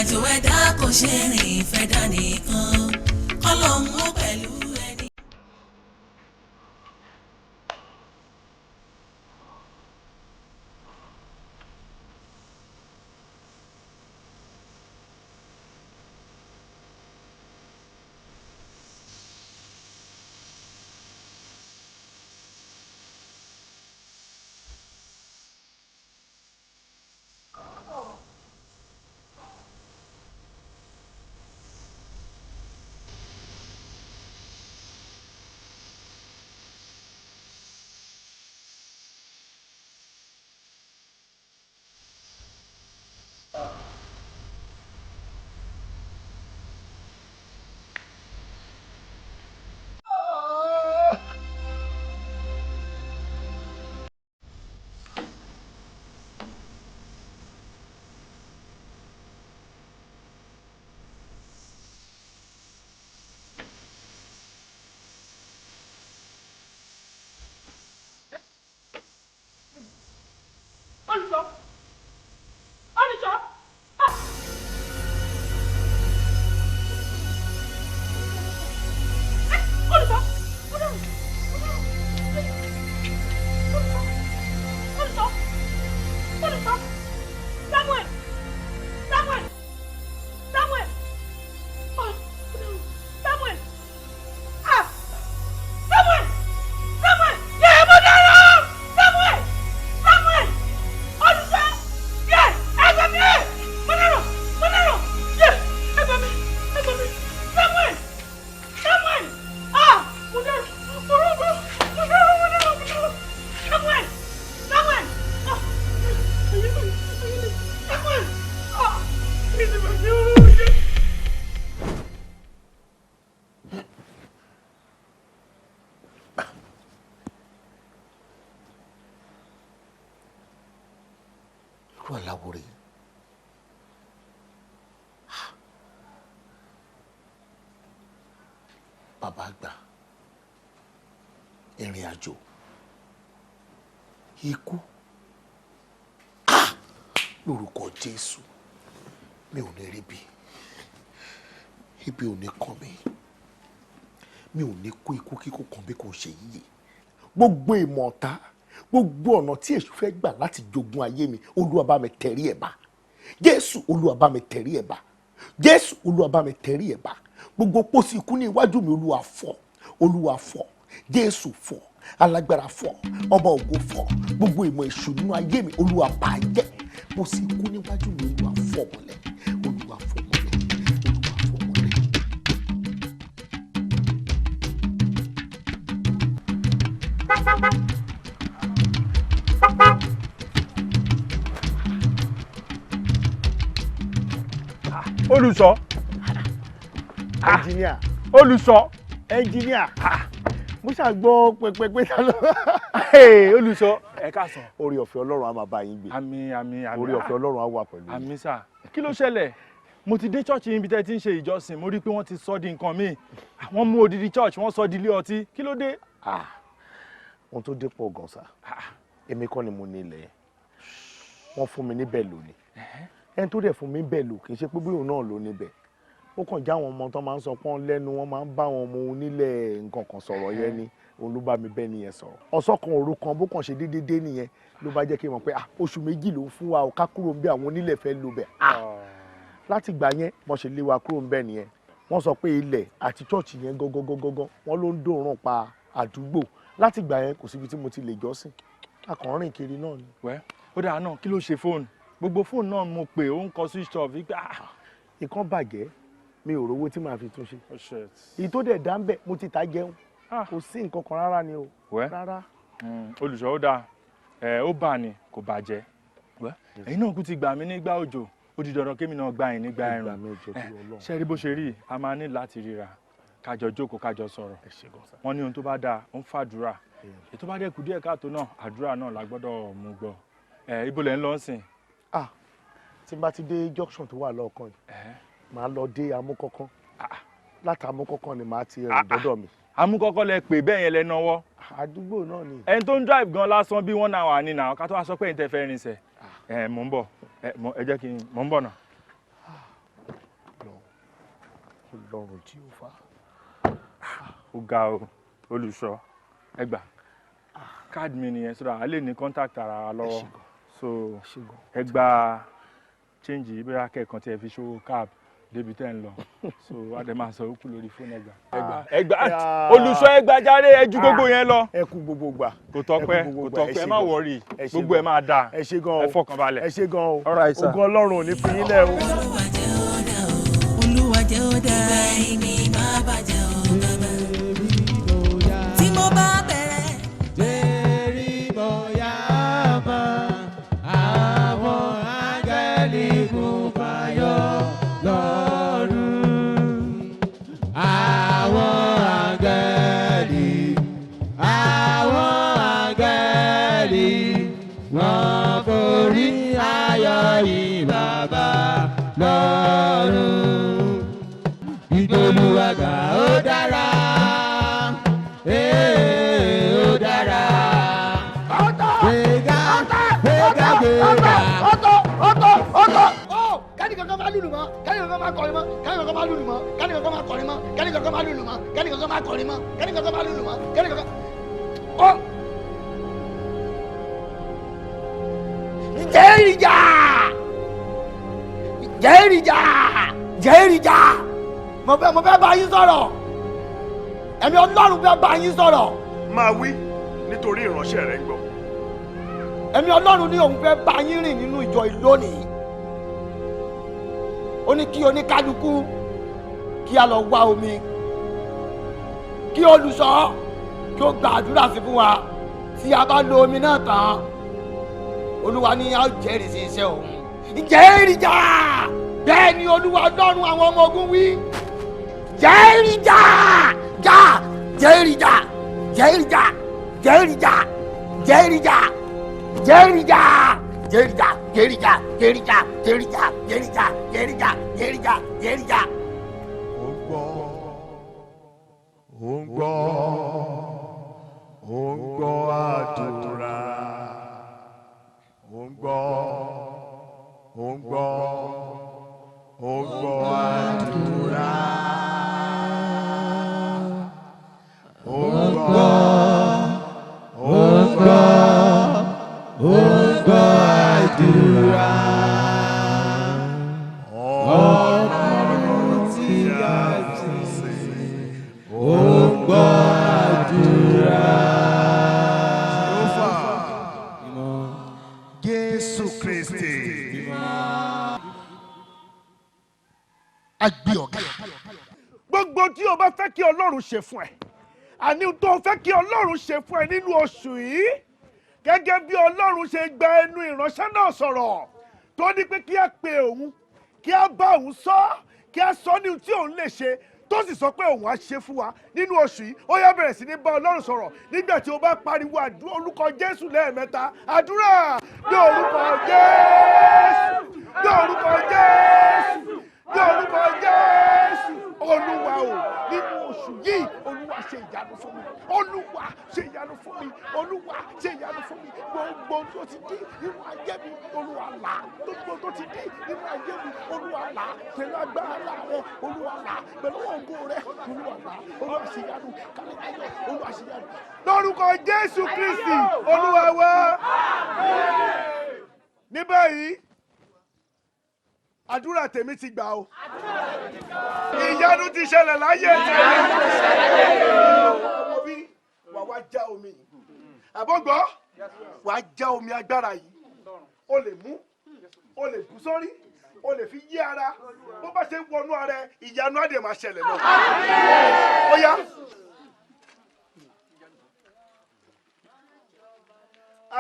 Àjò ẹ̀dá kò ṣe rìn fẹ́ dánìkan, kọ́lọ́hún ó pẹ̀lú ẹni. Olùṣọ́, olùṣọ́. Ah! Eh, olùṣọ́, olùṣọ́, olùṣọ́, olùṣọ́, olùṣọ́. Samuel, Samuel, Samuel. Oh, Samuel. Ah! Samuel, Samuel. Yẹ mo dára. Samuel, Samuel. Olùṣọ́, yẹ ẹ gbà mí, mo dárò, mo dárò, yẹ ẹ gbà mí, ẹ gbà mí. Samuel, Samuel. Ah, mo dárò, mo dárò, mo dárò, mo dárò, mo dárò. Samuel, Samuel. Ah, ayé mi, ayé mi. Samuel. Ah, mi ti bàjẹ́ o, yẹ. Irú aláwo rèé? Bàbá àgbà, ìrìn àjò, ikú. Ah! Lórúkọ Jésù, mi ò ní rí bí ibi ò ní kàn mí, mi ò ní kú ikú kíkó kan bí kò ṣe yíyẹ. Gbogbo ìmọ̀ ọ̀tá, gbogbo ọ̀nà tí èṣù fẹ́ gbà láti jogún ayé mi, Olúwa bá mi tẹ̀rí ẹ̀ bá. Jésù, Olúwa bá mi tẹ̀rí ẹ̀ bá. Jésù, Olúwa bá mi tẹ̀rí ẹ̀ bá. Gbogbo pósí ikú ní iwájú mi, Olúwa fọ́, Olúwa fọ́, Jésù fọ́, alágbára fọ́, ọba ògo fọ́. Gbogbo ìmọ̀ èṣù nínú ayé mi, Olúwa bàjẹ́. Pósí ikú níwájú mi, Olúwa fọ́ mọ́lẹ̀, Olúwa fọ́ mọ́lẹ̀, Olúwa fọ́ mọ́lẹ̀. Olùṣọ́. Ẹnjìníà. Olùṣọ́. Ẹnjìníà, mo ṣàgbọ́ pẹpẹpẹ ta ló. Olùṣọ́, ẹ káàsán. Orí ọ̀fẹ́ Ọlọ́run á máa bá yín gbé. Àmín, àmín, àmín. Orí ọ̀fẹ́ Ọlọ́run á wà pẹ̀lú yín. Àmín sà. Kí ló ṣẹlẹ̀? Mo ti dé church yín, ibi tẹ́ ti ń ṣe ìjọsìn, mo rí i pé wọ́n ti sọ di nǹkan míì. Wọ́n mú odidi church, wọ́n sọ di ilé ọtí. Kí ló dé? Ah, ohun tó dé pọ̀ gan sa. Èmi kọ́ ni mo ní ilẹ̀ yẹn, wọ́n fún mi níbẹ̀ lónìí. Ẹni tó dẹ̀ fún mi bẹ́ẹ̀ lò, kì í ṣe pé bóyá òun náà ló níbẹ̀, ó kàn já àwọn ọmọ tó máa ń sọ pọ́n lẹ́nu, wọ́n máa ń bá àwọn ọmọ onílẹ̀ nǹkan kan sọ̀rọ̀ yẹn ni. Òun ló bá mi bẹ́ẹ̀ nìyẹn sọ̀rọ̀. Ọ̀sán kan òru kan, bó kàn ṣe déédéé dé nìyẹn, ló bá jẹ́ kí n mọ̀ pé, ah, oṣù 2 ló ń fún wa o, ká kúrò ń bí, àwọn onílẹ̀ fẹ́ lò bẹ̀. Ah, láti gbà yẹn, wọ́n ṣe lé wa kúrò ń bẹ̀ nìyẹn. Wọ́n sọ pé ilẹ̀ àti church yẹn gangan, wọ́n ló ń dòrùn pa àdúgbò. Láti gbà yẹn, kò síbi tí mo ti lè jọ́sìn, a kàn ń rìn kiri náà ni. Wẹ́ ó dáa náà, kí ló ṣe fóònù? Gbogbo fóònù náà mo pè, ó ń kọ switch off wípé ah. Ìkan bàjẹ́, mi ò rówó tí màá fi tún ṣe. Oh shit. Èyí tó dẹ̀ dá ń bẹ̀, mo ti tà jẹun, kò sí nǹkan kan rárá ni o. Wẹ́. Rárá. Olùṣọ́, ó dáa, ẹ ó bà ní kò bàjẹ́. Wẹ́, ẹ̀yin náà kú ti gbà mí nígbà òjò, ó di dandan kémi náà gbà yín nígbà Ẹ gbà ẹ̀rùn. mí, ẹjọ́ tó Ọlọ́run. Ṣé rí bó ṣe rí, a máa ní láti ríra, kájọ jókòó, kájọ sọ̀rọ̀. Ẹ ṣé gan sir. Wọ́n ní ohun tó bá dáa, ó ń fàdúrà, ètò bá dẹ̀ kù díẹ̀ káàtó náà, àdúrà náà la gbọ́dọ̀ mú gbọ́. Ẹ ibo lẹ̀ ń lọ sìn? Ah, tí n bá ti dé junction tó wà lọ́ọ̀kan yìí, màá lọ dé Amúkọ́kọ́. Láti Amúkọ́kọ́ ni màá ti rìn dọ́dọ̀ mi. Amúkọ́kọ́ lẹ pè bẹ́ẹ̀ yẹn, lẹ náwó? Àdúgbò náà ni. Ẹni tó ń drive gan lásán bí 1 hour ni náà, ká tó wá sọ pé ẹ̀yin tẹ́ fẹ́ rinṣẹ́. Ẹ mò ń bọ̀, ẹ jẹ́ kí n mò ń bọ̀ náà. Ọlọ́run Jèhófà. Ó ga o, olùṣọ́. Ẹ gbà, káàdì mi nìyẹn, sọ́dọ̀ a lè ní contact ara wa lọ́wọ́. So ẹ gba change yìí, bóyá kẹ́ẹ̀kan tí ẹ fi ṣòwò cab débi tẹ́ ń lọ. So a dẹ̀ máa sọ ó kú lórí fóònù. Ẹ gbà, ẹ gbà, ẹ gbà, olùṣọ́, ẹ gbà jáde, ẹ ju gbogbo yẹn lọ. Ẹ kú gbogbo gbà. Kò tọ́pẹ́, kò tọ́pẹ́, ẹ má worry, gbogbo ẹ máa dáa. Ẹ ṣé gan o. Ẹ fọkàn balẹ̀. Ẹ ṣé gan o. All right, sir. Ògo Ọlọ́run ò ní fi yín lẹ̀ o. Olúwa jẹ́ ó dá o, Olúwa jẹ́ ó dá. Ìgbà mi má bàjẹ́ o bàbá. Tí mo bá bẹ̀rẹ̀. Jerimóyàmá, àwọn áńgẹ́lì kún fáyọ̀ lọ́run. Àwọn áńgẹ́lì, àwọn áńgẹ́lì, wọ́n forí ayọ̀ yìn Bàbá lọ́run. Ìgbóluwàgà ó dára, ee ó dára. Gbéga, gbéga, gbéga. Ọ̀tọ̀, ọ̀tọ̀, ọ̀tọ̀. Ó kẹ́ni kankan máa lùlù mọ́, kẹ́ni kankan máa kọrin mọ́, kẹ́ni kankan máa lùlù mọ́, kẹ́ni kankan máa kọrin mọ́, kẹ́ni kankan máa lùlù mọ́, kẹ́ni kankan máa kọrin mọ́, kẹ́ni kankan máa lùlù mọ́, kẹ́ni kankan. Ó. Jẹ́rìjà, jẹ́rìjà, jẹ́rìjà, mo fẹ́ bá yín sọ̀rọ̀, ẹ̀mí Ọlọ́run fẹ́ bá yín sọ̀rọ̀. Máa wí, nítorí ìránṣẹ́ rẹ ń gbọ́. Ẹ̀mí Ọlọ́run ní òun fẹ́ bá yín rìn nínú ìjọ yìí lónìí. Ó ní kí oníkálukú kí a lọ wá omi, kí olùṣọ́ kí ó gba àdúrà sí fún wa. Tí a bá lo omi náà tán, Olúwa ní a ó jẹ́rìí sí iṣẹ́ òun. Jẹ́rìíjà, bẹ́ẹ̀ ni Olúwa Ọlọ́run àwọn ọmọ ogun wí. Jẹ́rìíjà, jà, jẹ́rìíjà, jẹ́rìíjà, jẹ́rìíjà, jẹ́rìíjà, jẹ́rìíjà, jẹ́rìíjà, jẹ́rìíjà, jẹ́rìíjà, jẹ́rìíjà, jẹ́rìíjà, jẹ́rìíjà, jẹ́rìíjà, jẹ́rìíjà. Ó ń gbọ́, ó ń gbọ́, ó ń gbọ́ àdúrà. Ó ń gbọ́, ó ń gbọ́, ó ń gbọ́ àdúrà. Ó ń gbọ́, ó ń gbọ́, Ó ń gbọ́ àdúrà. Ọlọ́run tí a ti sìn, ó ń gbọ́ àdúrà. Jésù Kristi. A gbé ọ̀gá. Gbogbo tí o bá fẹ́ kí Ọlọ́run ṣe fún ẹ, àní tó o fẹ́ kí Ọlọ́run ṣe fún ẹ nínú oṣù yìí, gẹ́gẹ́ bí Ọlọ́run ṣe gba ẹnu ìránṣẹ́ náà sọ̀rọ̀ tó ní pé kí á pe òun, kí á bá òun sọ, kí á sọ ní ohun tí òun lè ṣe, tó sì sọ pé òun á ṣe fún wa nínú oṣù yìí, ó yá, bẹ̀rẹ̀ sí ní bá Ọlọ́run sọ̀rọ̀ nígbà tí o bá pariwo àdúrà orúkọ Jésù lẹ́ẹ̀mẹ́ta. Àdúrà ní orúkọ Jésù, ní orúkọ Jésù, ní orúkọ Jésù. Olúwa o, nínú oṣù yìí, Olúwa ṣe ìyanu fún mi, Olúwa ṣe ìyanu fún mi, Olúwa ṣe ìyanu fún mi. Gbogbo tó ti dí nínú ayé mi, Olúwa là. Gbogbo tó ti dí nínú ayé mi, Olúwa là. Pẹ̀lú agbára rẹ, Olúwa là. Pẹ̀lú ògo rẹ, Olúwa là. Olúwa ṣe ìyanu kálí ayọ̀, Olúwa ṣe ìyanu. Lórúkọ Jésù Kristi Olúwa wa. Ní báyìí, àdúrà tèmi ti gbà o, ìyanu ti ṣẹlẹ̀ láyé tèmi. Ọmọ bí wà wá já omi yìí, àbọ̀gbọ́ wà á já omi agbára yìí. O lè mú, o lè bù sórí, o lè fi yí ara. Bó bá ṣe wọnú ara ẹ, ìyanu á dẹ̀ máa ṣẹlẹ̀ lọ. Ó yá.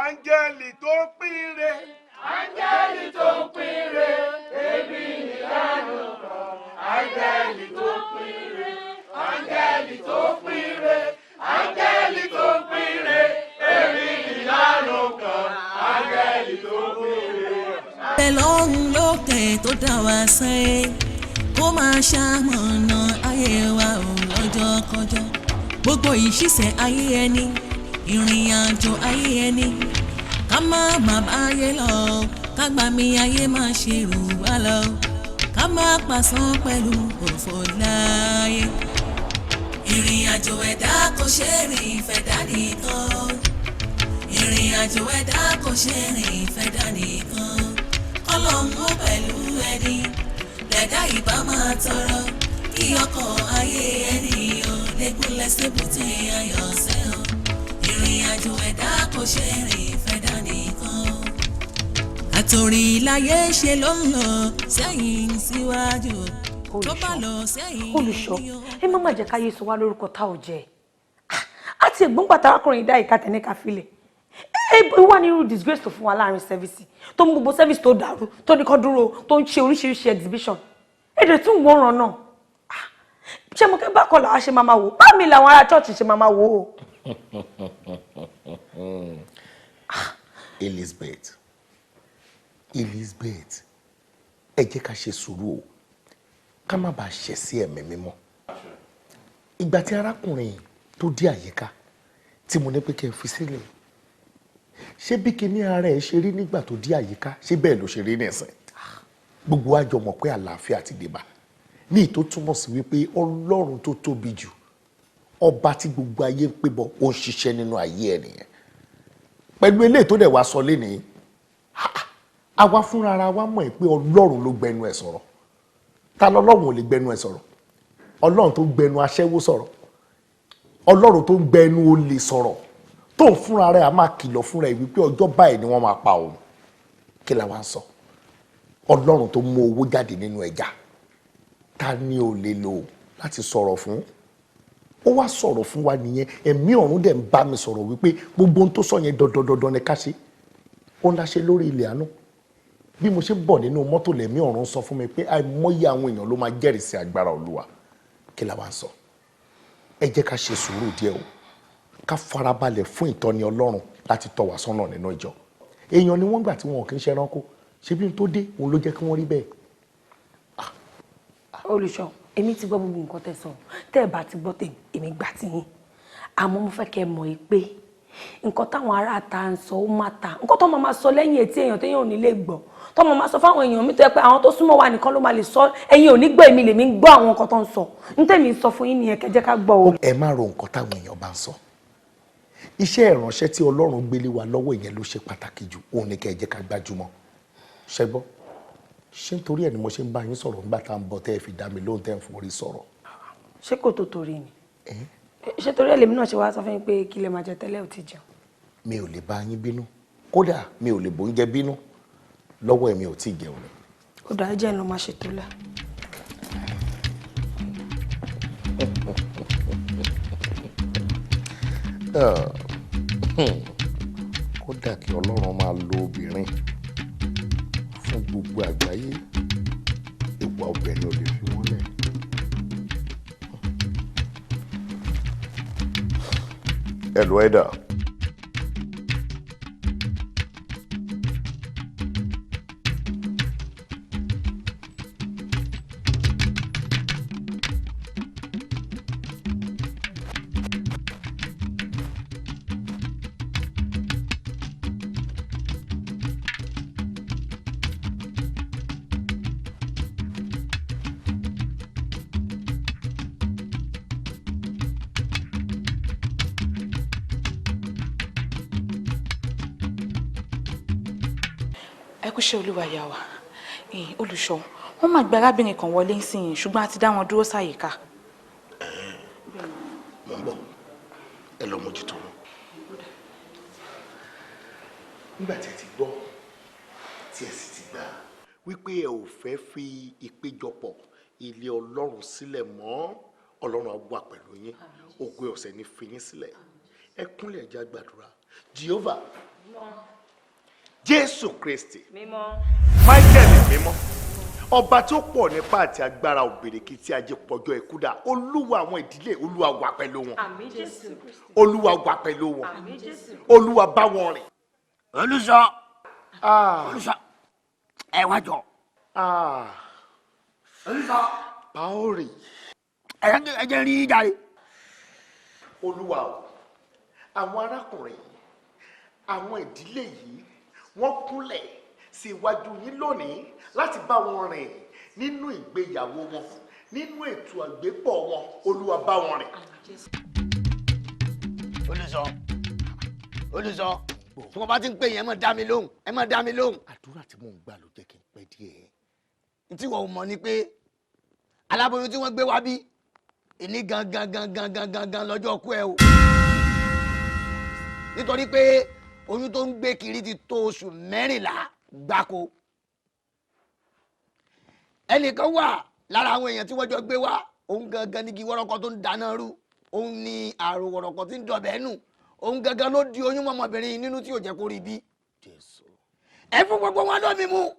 Áńgẹ́lì tó pínre. Áńgẹ́lì tó pínre, èmi ìyanu kan. Áńgẹ́lì tó pínre, áńgẹ́lì tó pínre, áńgẹ́lì tó pínre, èmi ìyanu kan. Áńgẹ́lì tó pínre. Lọ́hùn lókè tó dá wa sáyé, kó máa ṣamọ̀nà ayé wa ò lọ́jọ́ kọjọ́. Gbogbo ìṣiṣẹ́ ayé ẹni, ìrìn àjò ayé ẹni, ká má má báyé lọ, ká gbà mí ayé má ṣe rù wá lọ. Ká má pàṣán pẹ̀lú òfò láàyè. Ìrìn àjò ẹ̀dá kò ṣe rìn fẹ̀dá nìkan. Ìrìn àjò ẹ̀dá kò ṣe rìn fẹ̀dá nìkan. Ọlọ́run ó pẹ̀lú ẹni lẹ̀dá ìbá máa tọrọ kí ọkọ̀ ayé ẹni ò lẹ́gúnlẹ̀ sébùté ayọ̀ sẹ́hàn. Ìrìn àjò ẹ̀dá kò ṣe rìn fẹ̀dá nìkan. Àtòrìn láyé ṣe ló ń lọ sẹ́yìn síwájú tó bá lọ sẹ́yìn. Olùṣọ́, ẹ má má jẹ́ káyé sọ wá lórúkọ tá ò jẹ́. Àti ẹ̀gbọ́n pàtàkùnrin dá ìka tẹ̀ ní ká filẹ̀. Ẹ wà ní irú disgrace tó fún wa láàrin service, tó mú gbogbo service tó dàrú, tó ní kó dúró, tó ń ṣe oríṣiríṣi exhibition. Èdè tún wọ́n ràn náà. Ṣé mo kẹ́ bákan làwa ṣe máa máa wò? Bá mi làwọn ará church ṣe máa máa wò ó. Elizabeth, Elizabeth, ẹ jẹ́ ká ṣe sùúrù o, ká má bàa ṣẹ̀ sí ẹ̀mí mímọ́. Ìgbà tí arákùnrin tó dé àyíká tí mo ní pé kẹ́ ẹ fi sílẹ̀, ṣé bí kinní ara ẹ̀ ṣe rí nígbà tó dé àyíká, ṣé bẹ́ẹ̀ ló ṣe rí nísìn? Gbogbo wa jọ mọ̀ pé àlàáfíà ti dé bá ní ìtó túmọ̀ sí wípé Ọlọ́run tó tóbi jù, ọba tí gbogbo ayé ń pè bọ̀, ó ń ṣiṣẹ́ nínú ayé ẹ̀ nìyẹn. Pẹ̀lú eléyìí tó dẹ̀ wá sọ lénìí, àwa fúnra ara wa mọ̀ pé Ọlọ́run ló gbẹnu ẹ̀ sọ̀rọ̀. Ta lọ́lọ́run ò lè gbẹnu ẹ̀ sọ̀rọ̀? Ọlọ́run tó gbẹnu aṣẹ́wó sọ̀rọ̀, Ọlọ́run tó gbẹnu olè sọ̀rọ̀, tó ń fúnra rẹ̀ a máa kìlọ̀ fúnra ẹ̀ wípé ọjọ́ báyìí ni wọ́n máa pa òun. Kí la wá ń sọ? Ọlọ́run tó mú owó jáde nínú ẹja, ta ni ò lè lò láti sọ̀rọ̀ fún? Ó wá sọ̀rọ̀ fún wa nìyẹn. Ẹ̀mí ọ̀run dẹ̀ ń bá mi sọ̀rọ̀ wípé gbogbo ohun tó sọ yẹn, dandandandan ni ká ṣe. Ó ń láṣẹ lórí ilẹ̀ àánú. Bí mo ṣe bọ̀ nínú mọ́tò, lẹ̀mí ọ̀run sọ fún mi pé àìmọye àwọn èèyàn ló máa jẹ́rìí sí agbára Olúwa. Kí la wá ń sọ? Ẹ jẹ́ ká ṣe sùúrù díẹ̀ o, ká farabalẹ̀ fún ìtọ́ni Ọlọ́run láti tọ́ wa sọ́nà nínú ìjọ. Èèyàn ni wọ́n gbà tí wọn kì í ṣe ẹranko. Ṣé bí n tó dé òun ló jẹ́ kí wọ́n rí bẹ́ẹ̀. Olùṣọ́, èmi ti gbọ́ gbogbo nǹkan tẹ́ sọ. Tẹ́ ẹ bá ti gbọ́ tèmi, èmi gbà tí yín. Àmọ́ mo fẹ́ kẹ́ ẹ mọ̀ yìí pé nǹkan táwọn ará ta ń sọ, ó má ta nǹkan tó máa sọ lẹ́yìn etí èèyàn téèyàn ò ní lè gbọ́, tó máa sọ fáwọn èèyàn mi, tó yẹ pé àwọn tó súnmọ́ wa nìkan ló máa lè sọ. Ẹ̀yin ò ní gbọ́, èmi lèmi ń gbọ́ àwọn nǹkan tó ń sọ. Ní tèmi sọ fún yín nìyẹn, kẹ́ jẹ́ ká gbọ́ o. Ẹ má ro nǹkan táwọn èèyàn bá ń sọ. Iṣẹ́ ìránṣẹ́ tí Ọlọ́run gbélé wa lọ́wọ́, ìyẹn ló ṣe pàtàkì jù. Òun ni kẹ́ ẹ jẹ́ ká gbájúmọ́. Ṣẹ gbọ́? Ṣé nítorí ẹ̀ ni mo ṣe ń bá yín sọ̀rọ̀ nígbà tá à ń bọ̀, tẹ́ ẹ fi dá mi lóhùn, tẹ́ ẹ ń forí sọ̀rọ̀? Ṣé kò tó torí ni? Ṣé torí ẹ̀ lèmi náà ṣe wá sọ fún yín pé kí lè máa jẹ tẹ́lẹ̀, ò ti jẹun? Mi ò lè bá yín bínú, kódà mi ò lè bóúnjẹ bínú lọ́wọ́ ẹ̀. Mi ò tí ì jẹun ni. Ó dàá, jẹ́ ń lọ máa ṣètò lẹ̀. Kódà kí Ọlọ́run máa lo obìnrin fún gbogbo àgbáyé, ìwà obìnrin ò lè fi wọ́n lẹ̀. Hello, Eda. Ẹ kú ṣe, Olúwa yà wá. Olùṣọ́, wọ́n máa gba arábìnrin kan wọlé nísìnyí, ṣùgbọ́n a ti dá wọn dúró sáyìíká. Mo ń bọ̀, ẹ lọ mójútó wọn. Nígbà tí ẹ ti gbọ́, tí ẹ sì ti gbà wípé ẹ ò fẹ́ fi ìpéjọpọ̀ ilé Ọlọ́run sílẹ̀ mọ́, Ọlọ́run á wà pẹ̀lú yín. Ògo ọ̀sẹ̀ ní fi yín sílẹ̀. Ẹ kúnlẹ̀, ẹ jẹ́ á gbàdúrà. Jehovah, Jésù Kristi, Michael mímọ́, ọba tó pọ̀ nípa àti agbára, òbèrèkì tí ajé pọ̀jọ́ ẹ̀kúdà, Olúwa àwọn ìdílé, Olúwa wà pẹ̀lú wọn. Àmín, Jésù. Olúwa wà pẹ̀lú wọn. Àmín, Jésù. Olúwa bá wọn rìn. Olùṣọ́, olùṣọ́, ẹ wá jọ. Olùṣọ́. Paori. Ẹ jẹ́ rí jáde. Olúwa o, àwọn arákùnrin yìí, àwọn ìdílé yìí, wọ́n kúnlẹ̀ sí iwájú yín lónìí láti bá wọn rìn Nínú ìgbéyàwó wọn, nínú ètò àgbépọ̀ wọn, Olúwa bá wọn rìn. Olùsọ, olùsọ, tí wọ́n bá ti ń pè yín, ẹ má dá mi lóhùn, ẹ má dá mi lóhùn. Àdúrà tí mò ń gbà ló jẹ́ kí n pẹ́ díẹ̀. Tí wọ́n mọ̀ ni pé aláboyún tí wọ́n gbé wá bí ìní gangan gangan gangan gan lọ́jọ́ kú ẹ o. Nítorí pé oyún tó ń gbé kiri ti tó oṣù 14 gbáko. Ẹnìkan wà lára àwọn èèyàn tí wọ́n jọ gbé wá, òun gangan ní igi wọ́rọ́kọ́ tó ń dáná rú, òun ní àrùn wọ̀rọ̀kọ́ tí ń dọ̀bẹ́ nù, òun gangan ló di oyún mọ́mọbìnrin nínú tí ò jẹ́ kó rí bí. Ẹ fún gbogbo wọn lómi mu.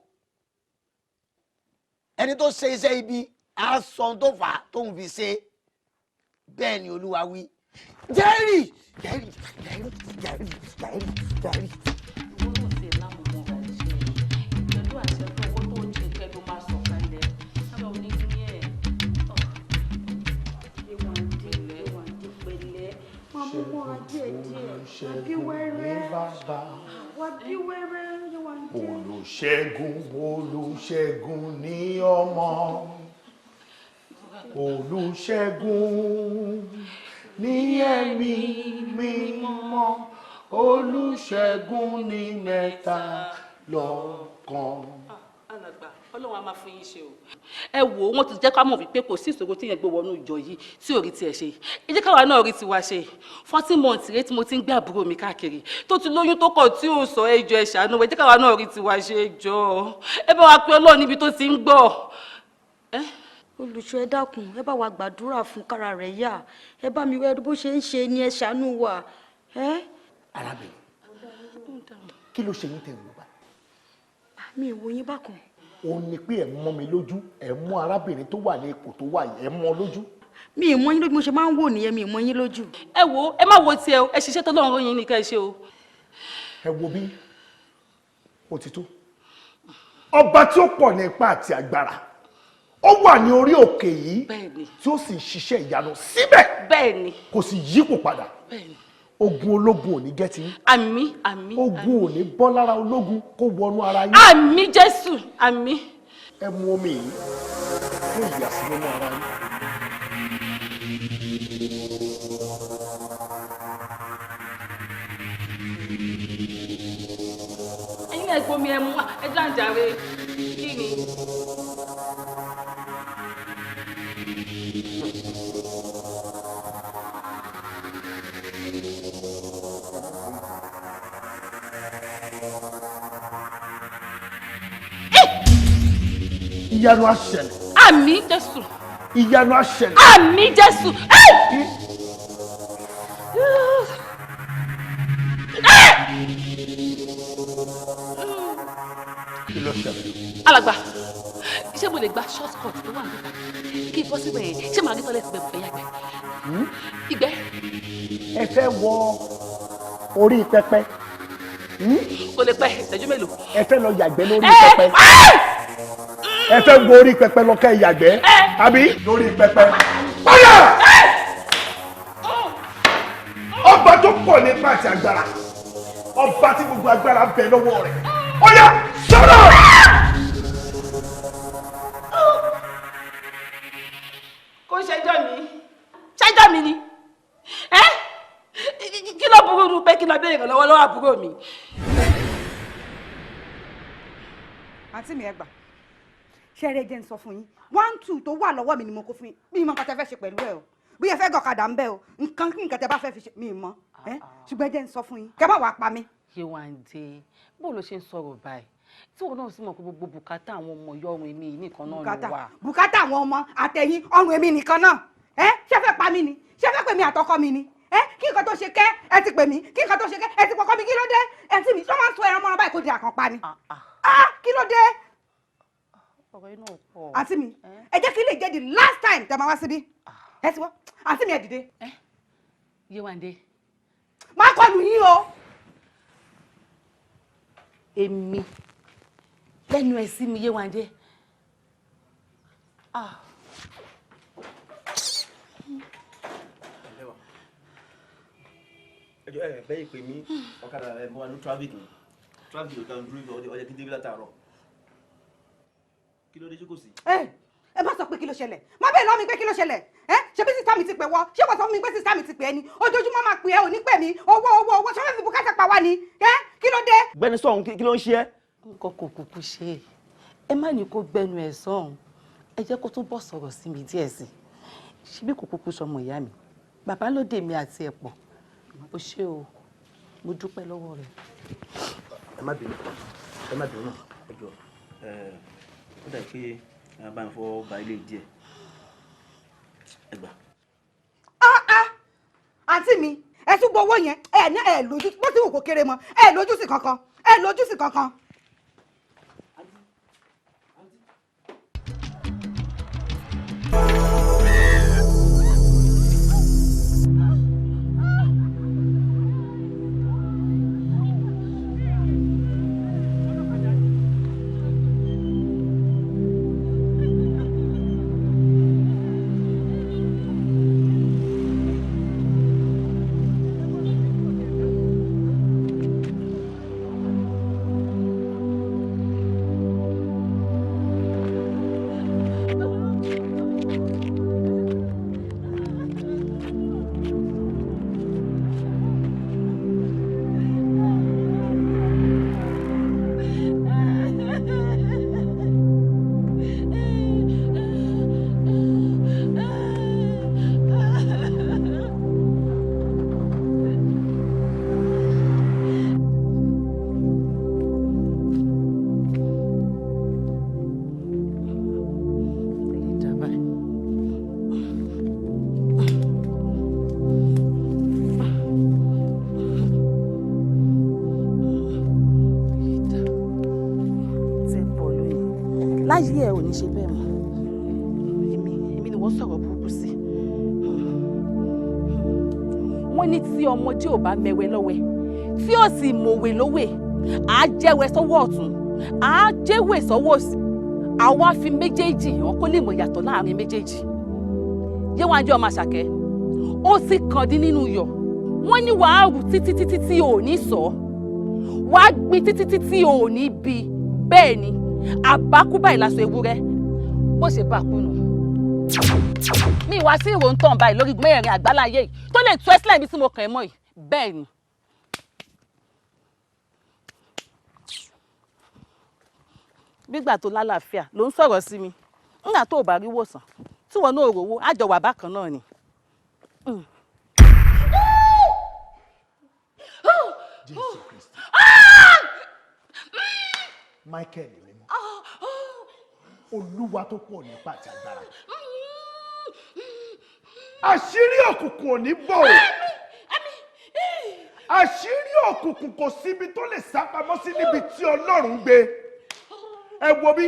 Ẹni tó ṣe iṣẹ́ ibi á sọ ohun tó fà á tóun fi ṣe. Bẹ́ẹ̀ ni Olúwa wí. Jẹ́rì jẹ́rì jẹ́rì jẹ́rì jẹ́rì jẹ́rì. Ìwọ náà ti láwọn ọmọ rẹ̀ ṣe pẹ̀lú àṣẹ tó owó tó ń jẹ ló máa sọ kalẹ̀ sábà onígbín ẹ̀. Yéwándé pẹ̀lẹ́, máa mú mọ́ra díẹ̀ díẹ̀, àbí wẹ́rẹ́, wà bí wẹ́rẹ́ Yéwándé. Olùṣègùn, Olùṣègùn ní ọmọ, Olùṣègùn ní ẹ̀mí mímọ́, Olùṣègùn ní mẹ́ta lọ́kan. Alàgbà, Ọlọ́run á máa fún yín ṣe o. Ẹ wò ó, wọ́n ti jẹ́ ká mọ̀ wípé kò sí ìṣòro tí yẹn gbé wọnú ìjọ yìí tí ò rí tiẹ̀ ṣe. Ẹ jẹ́ káwa náà rí tiwa ṣe. 14 months rèé tí mo ti ń gbé àbúrò mi káàkiri tó ti lóyún tó kọ̀ tí ò sọ. Ẹ jọ̀ọ́, ẹ ṣàánú. Ẹ jẹ́ káwa náà rí tiwa ṣe. Ẹ jọ̀ọ́, ẹ bá wa pé Ọlọ́run níbi tó ti ń gbọ́. Olùṣọ́, ẹ dákun, ẹ bá wa gbàdúrà fún kára rẹ̀ yá. Ẹ bá mi wẹ́ bó ṣe ń ṣe ni, ẹ ṣàánú wa. Arábìnrin, kí ló ṣe yín tẹ̀ wò báyìí? Mi ò wo yín bákan. Ó ní pé ẹ mọ́ mi lójú, ẹ mú arábìnrin tó wà ní ipò tó wà yìí, ẹ mọ́ lójú. Mi ì mọ̀ yín lójú, mo ṣe máa ń wò nìyẹn, mi ì mọ̀ yín lójú. Ẹ wo, ẹ má wo tiẹ̀ o, ẹ ṣiṣẹ́ tọ́lọ́run yín ní ká ẹ ṣe o. Ẹ wo bí ó ti tó. Ọba tí ó pọ̀ ní ipá àti agbára, ó wà ní orí òkè yìí tí ó sì ń ṣiṣẹ́ ìyanu síbẹ̀. Bẹ́ẹ̀ni. Kò sì yípo padà. Bẹ́ẹ̀ni. Ogun ológun ò ní gẹ́tì yín. Àmín, àmín. Ogun ò ní bọ́ lára ológun kó wọnú ara yín. Àmín Jésù, àmín. Ẹ mu omi yìí fún ìyàsímímọ́ ara yín. Ẹ̀yin náà gbomi ẹ mú wa, ẹ jàǹjàre kí ni. Ìyanu á ṣẹlẹ̀. Àmín Jésù. Ìyanu á ṣẹlẹ̀. Àmín Jésù. Kí ló ṣẹlẹ̀? Alàgbà, ṣé mo lè gba short cut tó wà nípa kí n bọ́ síbẹ̀ yẹn? Ṣé màá rí tọ́lẹ̀tì bẹ́ẹ̀ bẹ́ẹ̀ yàgbẹ́? Ìgbẹ́. Ẹ fẹ́ wọ orí pẹpẹ. Kò lè pẹ́, ìṣẹ́jú mélòó. Ẹ fẹ́ lọ yàgbẹ́ lórí pẹpẹ. Ẹ fẹ́ wo orí pẹpẹ lọ kẹ́ yàgbẹ́ àbí lórí pẹpẹ. Báyà! Ọba tó pọ̀ nípa àti agbára, ọba tí gbogbo agbára bẹ lọ́wọ́ rẹ̀. Ó yá, sọ̀rọ̀! Kò ṣẹjọ́ mi, ṣẹjọ́ mi ni. Kí ló burú pé kí ló béèrè lọ́wọ́ lọ́wọ́ àbúrò mi? Àǹtí mi, ẹ gbà. Ṣẹ́rẹ́ jẹ́ ń sọ fún yín, 1 2 tó wà lọ́wọ́ mi ni mo kó fún yín. Mi mọ nǹkan tẹ́ fẹ́ ṣe pẹ̀lú ẹ o, bí ẹ fẹ́ gọ̀kadà ń bẹ́ o, nǹkan kí nǹkan tẹ́ bá fẹ́ fi ṣe mi mọ, ṣùgbọ́n ẹ jẹ́ ń sọ fún yín kẹ́ má wàá pa mí. Yéwándé, bó ló ṣe ń sọ̀rọ̀ báyìí tí wọn náà sì mọ̀ pé gbogbo bùkátà àwọn ọmọ yọ ọrùn èmi nìkan náà ló wà. Bùkátà àwọn ọmọ àtẹ̀yìn ọrùn èmi nìkan náà. Ṣé fẹ́ pa mí ni? Ṣé fẹ́ pè mí àtọkọ mi ni? Kí nǹkan tó ṣe kẹ́ ẹ ti pè mí, kí nǹkan tó ṣe kẹ́ ẹ ti pọkọ mi, kí ló dé? Ẹ ti mi ṣọ́ máa ń sọ ẹran mọ́ra báyìí kó di àkànpá ni. Kí ló dé? Àǹtí mi, ẹ jẹ́ kí lè jẹ́ the last time tẹ́ máa wá síbí. Ẹ ti wọ́, àǹtí mi, ẹ dìde. Yéwándé. Má kọlù yín o. Èmi lẹ́nu ẹ̀ sí mi, Yéwándé. Ẹjọ ẹ bẹ́ẹ̀ pè mí, ọ̀kadà ẹ̀ mọ́ wa ní traffic ni, traffic ò kàn dúró, ọjà kí n débi látàárọ̀. Kí ló dé, ṣé kò sí? Ẹ má sọ pé kí ló ṣẹlẹ̀, má bẹ́ẹ̀ lọ́ mi pé kí ló ṣẹlẹ̀. Ẹ ṣe bí sister mi ti pè wọ́, ṣé wọ́n sọ fún mi pé sister mi ti pè ẹ́ ni? Ojoojúmọ́ máa pè ẹ́, ò ní pè mí. Owó owó owó, ṣé wọ́n fi bùkátà pa wá ni? Ẹ kí ló dé? Gbẹ́ni sọ̀hún, kí ló ń ṣe ẹ́? Nǹkan kò kúkú ṣe é. Ẹ má ní kó gbẹnu ẹ̀ sọ̀hún, ẹ jẹ́ kó túbọ̀ sọ̀rọ̀ sí mi díẹ̀ sí i. Ṣebí kò kúkú sọmọ ìyá mi, bàbá ló dè mí àti ẹ̀ pọ̀. O ṣé o, mo dúpẹ́ lọ́wọ́ rẹ̀. Ẹ má bínú, ẹ má bínú, ẹ jọ̀ọ́. Ẹ ó dà pé ẹ bá ń fọwọ́ ba ilé díẹ̀. Ẹ gbà. Àǹtí mi, ẹ tún gbọ́ owó yẹn. Ẹ ní ẹ lójú bó ti wù kó kéré mọ́, ẹ lójú sí kankan, ẹ lójú sí kankan. Láyé ẹ ò ní ṣe bẹ́ẹ̀ mọ́. Èmi ni wọ́n sọ̀rọ̀ burúkú sí. Wọ́n ní tí ọmọdé ò bá mẹwẹ lọ́wẹ́, tí ò sì mọ̀wé lówè, á jẹ́wẹ́ sọ́wọ́ ọ̀tún, á jẹ́wẹ́ sọ́wọ́ òsì, àwa fi méjèèjì hàn kó lè mọ̀ yàtọ̀ láàrin méjèèjì. Yéwájú ọmọ Àṣàkẹ́, ó sì kàn dín nínú iyọ̀. Wọ́n ní wàá rù títí títí tí ò ní sọ, wàá gbin títí títí ò ní bí. Bẹ́ẹ̀ ni àbákú báyìí láṣọ ewúrẹ́ bó ṣe bá kú nù. Mi wá sí ìrò ń tàn báyìí lórí mẹ́rin àgbáláyé yìí tó lè tú ẹ sílẹ̀ ibi tí mo kàn ẹ́ mọ́ yìí. Bẹ́ẹ̀ ni. Gbígbà tó lálàáfíà ló ń sọ̀rọ̀ sí mi nígbà tó o bá rí wòsàn tí wọn náà rówó àjọ wà bákan náà ni. Jésù Kristi, Michael mímọ́, Olúwa tó pọ̀ nípa àti agbára, àṣírí òkùnkùn ò ní bò ó. Àṣírí òkùnkùn kò síbi tó lè sápamọ́ sí níbi tí Ọlọ́run gbé. Ẹ wo bí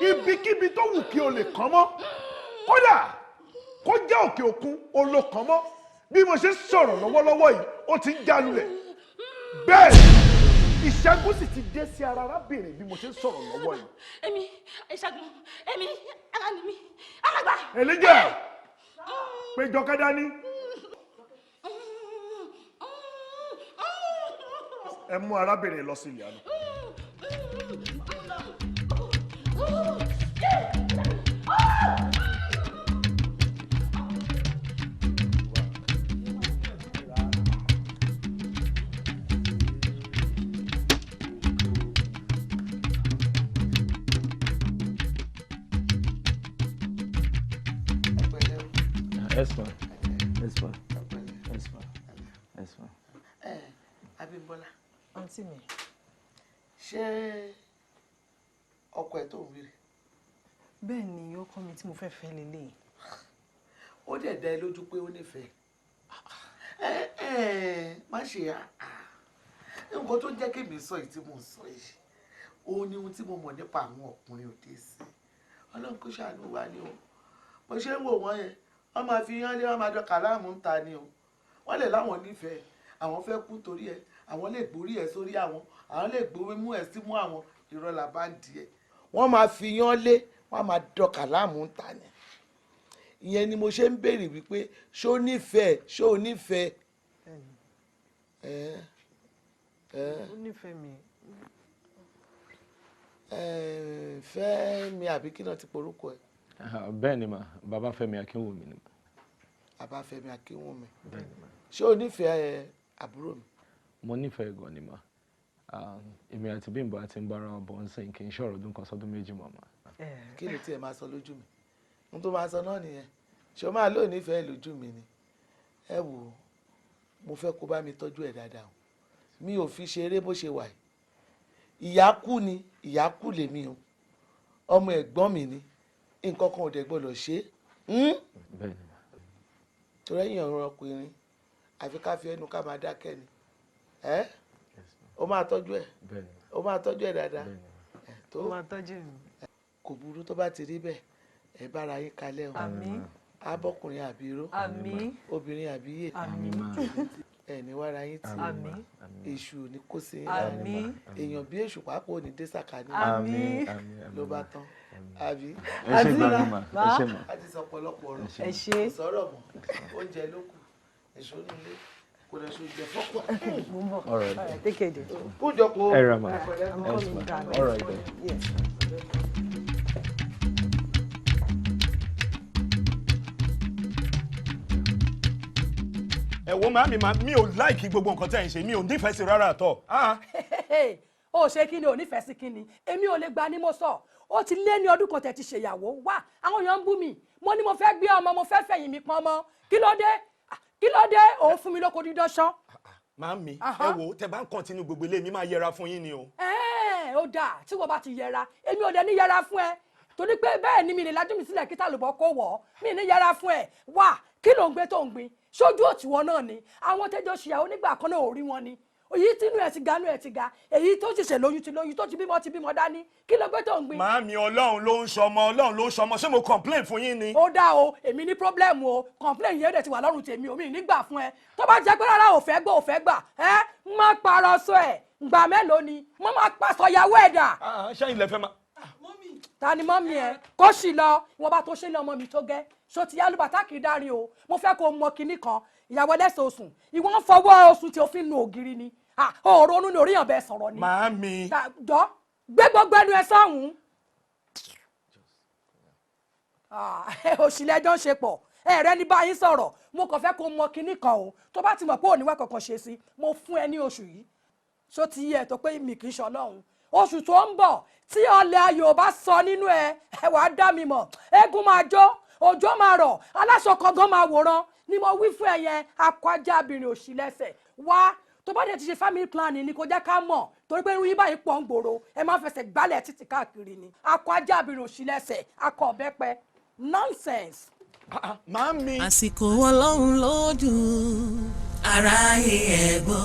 ibikíbi tó wù kí o lè kàn mọ́, kódà kó jẹ́ òkè òkun o ló kàn mọ́. Bí mo ṣe ń sọ̀rọ̀ lọ́wọ́lọ́wọ́ yìí, ó ti ń jálulẹ̀. Bẹ́ẹ̀ ìṣẹ́gun sì ti dé sí ara arábìnrin bí mo ṣe ń sọ̀rọ̀ lọ́wọ́ yìí. Èmi ìṣẹ́gun, èmi ara ni mi alàgbà. Èlíjà, pé Jọkẹ́ dání. Ẹ mú arábìnrin lọ sí ilé àná. Yes, ma. Yes, ma. Yes, ma. Yes, ma. Abímbọ́lá. Àǹtí mi. Ṣé ọkọ ẹ̀ tó ń wíre? Bẹ́ẹ̀ ni, ọkọ mi tí mo fẹ́ fẹ́ lélẹ̀. Ó dẹ̀ dá ẹ lójú pé ó nífẹ̀ẹ́. Ẹ ẹ má ṣe nǹkan tó jẹ́ kémi sọ yìí tí mò ń sọ yìí, òun ni ohun tí mo mọ̀ nípa àwọn ọkùnrin òde sí. Ọlọ́run kó ṣàánú wa ni o. Bó ṣe ń wò wọ́n yẹn, wọ́n máa fi yán lé, wọ́n máa dọ́kà láàmú ń ta ni o. Wọ́n lè láwọn nífẹ̀ẹ́, àwọn fẹ́ kú torí ẹ, àwọn lè gbórí ẹ sórí àwọn, àwọn lè gbórí mú ẹ símú àwọn, irọ́ la bá ń di ẹ. Wọ́n máa fi yán lé, wọ́n máa dọ́kà láàmú ń ta ni. Ìyẹn ni mo ṣe ń béèrè wípé ṣó nífẹ̀ẹ́, ṣó nífẹ̀ẹ́? Ó nífẹ̀ẹ́ mi. Fẹ́mi àbí kí náà ti porúkọ ẹ̀? Bẹ́ẹ̀ ni mà, Babafẹ́mi Akínwùmí ni mà. Babafẹ́mi Akínwùmí. Bẹ́ẹ̀ ni mà. Ṣé o nífẹ̀ẹ́ àbúrò mi? Mo nífẹ̀ẹ́ gan ni mà. Èmi àti Bímbọ́ àti ń bára wa bọ̀ ń sìn, kì í ṣọ̀rọ̀ ọdún kan sọ́dún méjì mọ́ mà. Kí ló tiẹ̀ máa sọ lójú mi? Ohun tó máa sọ náà nìyẹn. Ṣé o máa lóò nífẹ̀ẹ́ lójú mi ni? Ẹ wò ó, mo fẹ́ kó bá mi tọ́jú ẹ̀ dáadáa o. Mi ò fi ṣeré bó ṣe wà yìí. Ìyá kú ni, ìyá kú lèmi o. Ọmọ ẹ̀gbọ́n mi ni, nǹkan kan ò dẹ̀ gbọ́dọ̀ ṣe é. Bẹ́ẹ̀ ni mà. Torí ẹ̀yìn ọ̀rọ̀ ọkùnrin, àfi ká fi ẹnu ká máa dákẹ́ ni. Ẹ́ o máa tọ́jú ẹ̀, o máa tọ́jú ẹ̀ dáadáa. Ó máa tọ́jú mi. Kò burú tó bá ti rí bẹ́ẹ̀, ẹ bára yín kalẹ̀ o. Àmín. Abọ́kùnrin àbíró. Àmín. Obìnrin àbíyè. Àmín. Ẹ ní wára yín tì. Àmín. Èṣù ò ní kó sí yín. Àmín. Èèyàn bí èṣù pàápàá ò ní dé sàkání. Àmín. Ló bá tán. Àbí. Ẹ ṣé gan ni mà, ẹ ṣé mà. A ti sọ ọ̀pọ̀lọpọ̀ ọ̀rọ̀. Ẹ ṣé. Kò sọ̀rọ̀ mọ́. Oúnjẹ ló kù. Èso nílé. Kò lè ṣe oúnjẹ fọ́pọ̀. Mo ń bọ̀. All right. All right, take care dear. Kó jọ kó. Ẹ ra mà. I'm Ẹ ṣé coming mà. down. All right then. Yes. Ẹ wo màmí, mi ò láìkí gbogbo nǹkan tẹ́ ń ṣe, mi ò nífẹ̀ẹ́ sí rárá àtọ̀. Ó ṣe kí ni ò nífẹ̀ẹ́ sí kí ni? Èmi ò lè gba ni mo sọ. Ó ti lé ní ọdún kan tẹ̀ ti ṣèyàwó wá, àwọn èèyàn ń bú mi. Mo ní mo fẹ́ gbé ọmọ, mo fẹ́ fẹ̀yìn mi pọn ọmọ. Kí ló dé? Kí ló dé? Òun fún mi lóko dídán ṣán. Màmí, ẹ wo, tẹ́ bá ń kọ́ntínú gbogbo ilé mi, máa yẹra fún yín ni o. Ó dáa, tí wọ́n bá ti yẹra, èmi ò dẹ̀ ní yẹra fún ẹ, torí pé bẹ́ẹ̀ ni mi lè lajú mi sílẹ̀ kí tàlùbọ̀ kó wọ̀ ọ́. Mi ní yẹra fún ẹ. Wá, kí ló ń gbé tó ń gbin? Sójú òtúwọ́ náà ni àwọn tẹ́jọ́ ṣìyàwó nígbà kan náà ò rí wọn ni. Èyí tínú ẹ ti ga, nú ẹ ti ga, èyí tó ṣẹ̀ṣẹ̀ lóyún ti lóyún, tó ti bímọ ti bímọ dání. Kí ló gbé tó ń gbin? Màmí, Ọlọ́run ló ń ṣọmọ, Ọlọ́run ló ń ṣọmọ. Ṣé mo complain fún yín ni? Ó dá o, èmi ní problem o. Complain yẹn dẹ̀ ti wà lọ́rùn tèmi o, mi nígbà fún ẹ. Tó bá jẹ́ pé rárá ò fẹ́ gbọ́, ò fẹ́ gbà, ẹ má parọ́ sọ ẹ̀. Gbà mélòó ni mo máa pàṣọ ìyàwó ẹ̀ dà? Ṣé ilẹ̀ fẹ́ máa. Ta ni mọ́mí ẹ? Kó sì lọ. Wọn bá tó ṣe ní ọmọ mi tó gẹ́ ṣó ti yálùbátà kì í dárin o. Mo fẹ́ kó mọ kinní kan, ìyàwó ẹlẹ́sẹ̀ oṣù, ìwọ ń fọwọ́ oṣù tí o fi ń nu ògiri ni. Ọ̀rọ̀ onú ni oríyàn bẹ́ẹ̀ sọ̀rọ̀ ni. Màámi. Jọ gbé gbogbo ẹnu ẹ sọ́hùn. Òṣìlẹ̀ ẹjọ́ ń ṣe pọ̀, ẹ̀rẹ́ ní báyìí sọ̀rọ̀. Mo kàn fẹ́ kó mọ kinní kan o, tó bá ti mọ̀ pé òníwà kankan ṣe sí, mo fún ẹ ní oṣù yìí. Ṣó ti yẹ tó pé mi kì í ṣe Ọlọ́run? Oṣù tó ń bọ̀, tí ọlẹ̀ ayò bá sọ nínú ẹ, ẹ wàá dá mi mọ̀. Eégún máa jó, òjò máa rọ̀, aláṣọ kangan máa wòran ni mo wí fún ẹ yẹn. Akọ ajá abìnrin òṣì lẹ́sẹ̀ wá. Tó bá dẹ̀ ti ṣe family planning ni kò jẹ́ ká mọ̀, torí pé irú yín báyìí pọ̀ ń gbòòrò, ẹ máa fẹsẹ̀ gbálẹ̀ títì káàkiri ni. Akọ ajá abìnrin òṣì lẹ́sẹ̀, akọ ọ̀bẹ́pẹ, nonsense. Màámi. Àsìkò Ọlọ́run lójú aráyé ẹ gbọ́,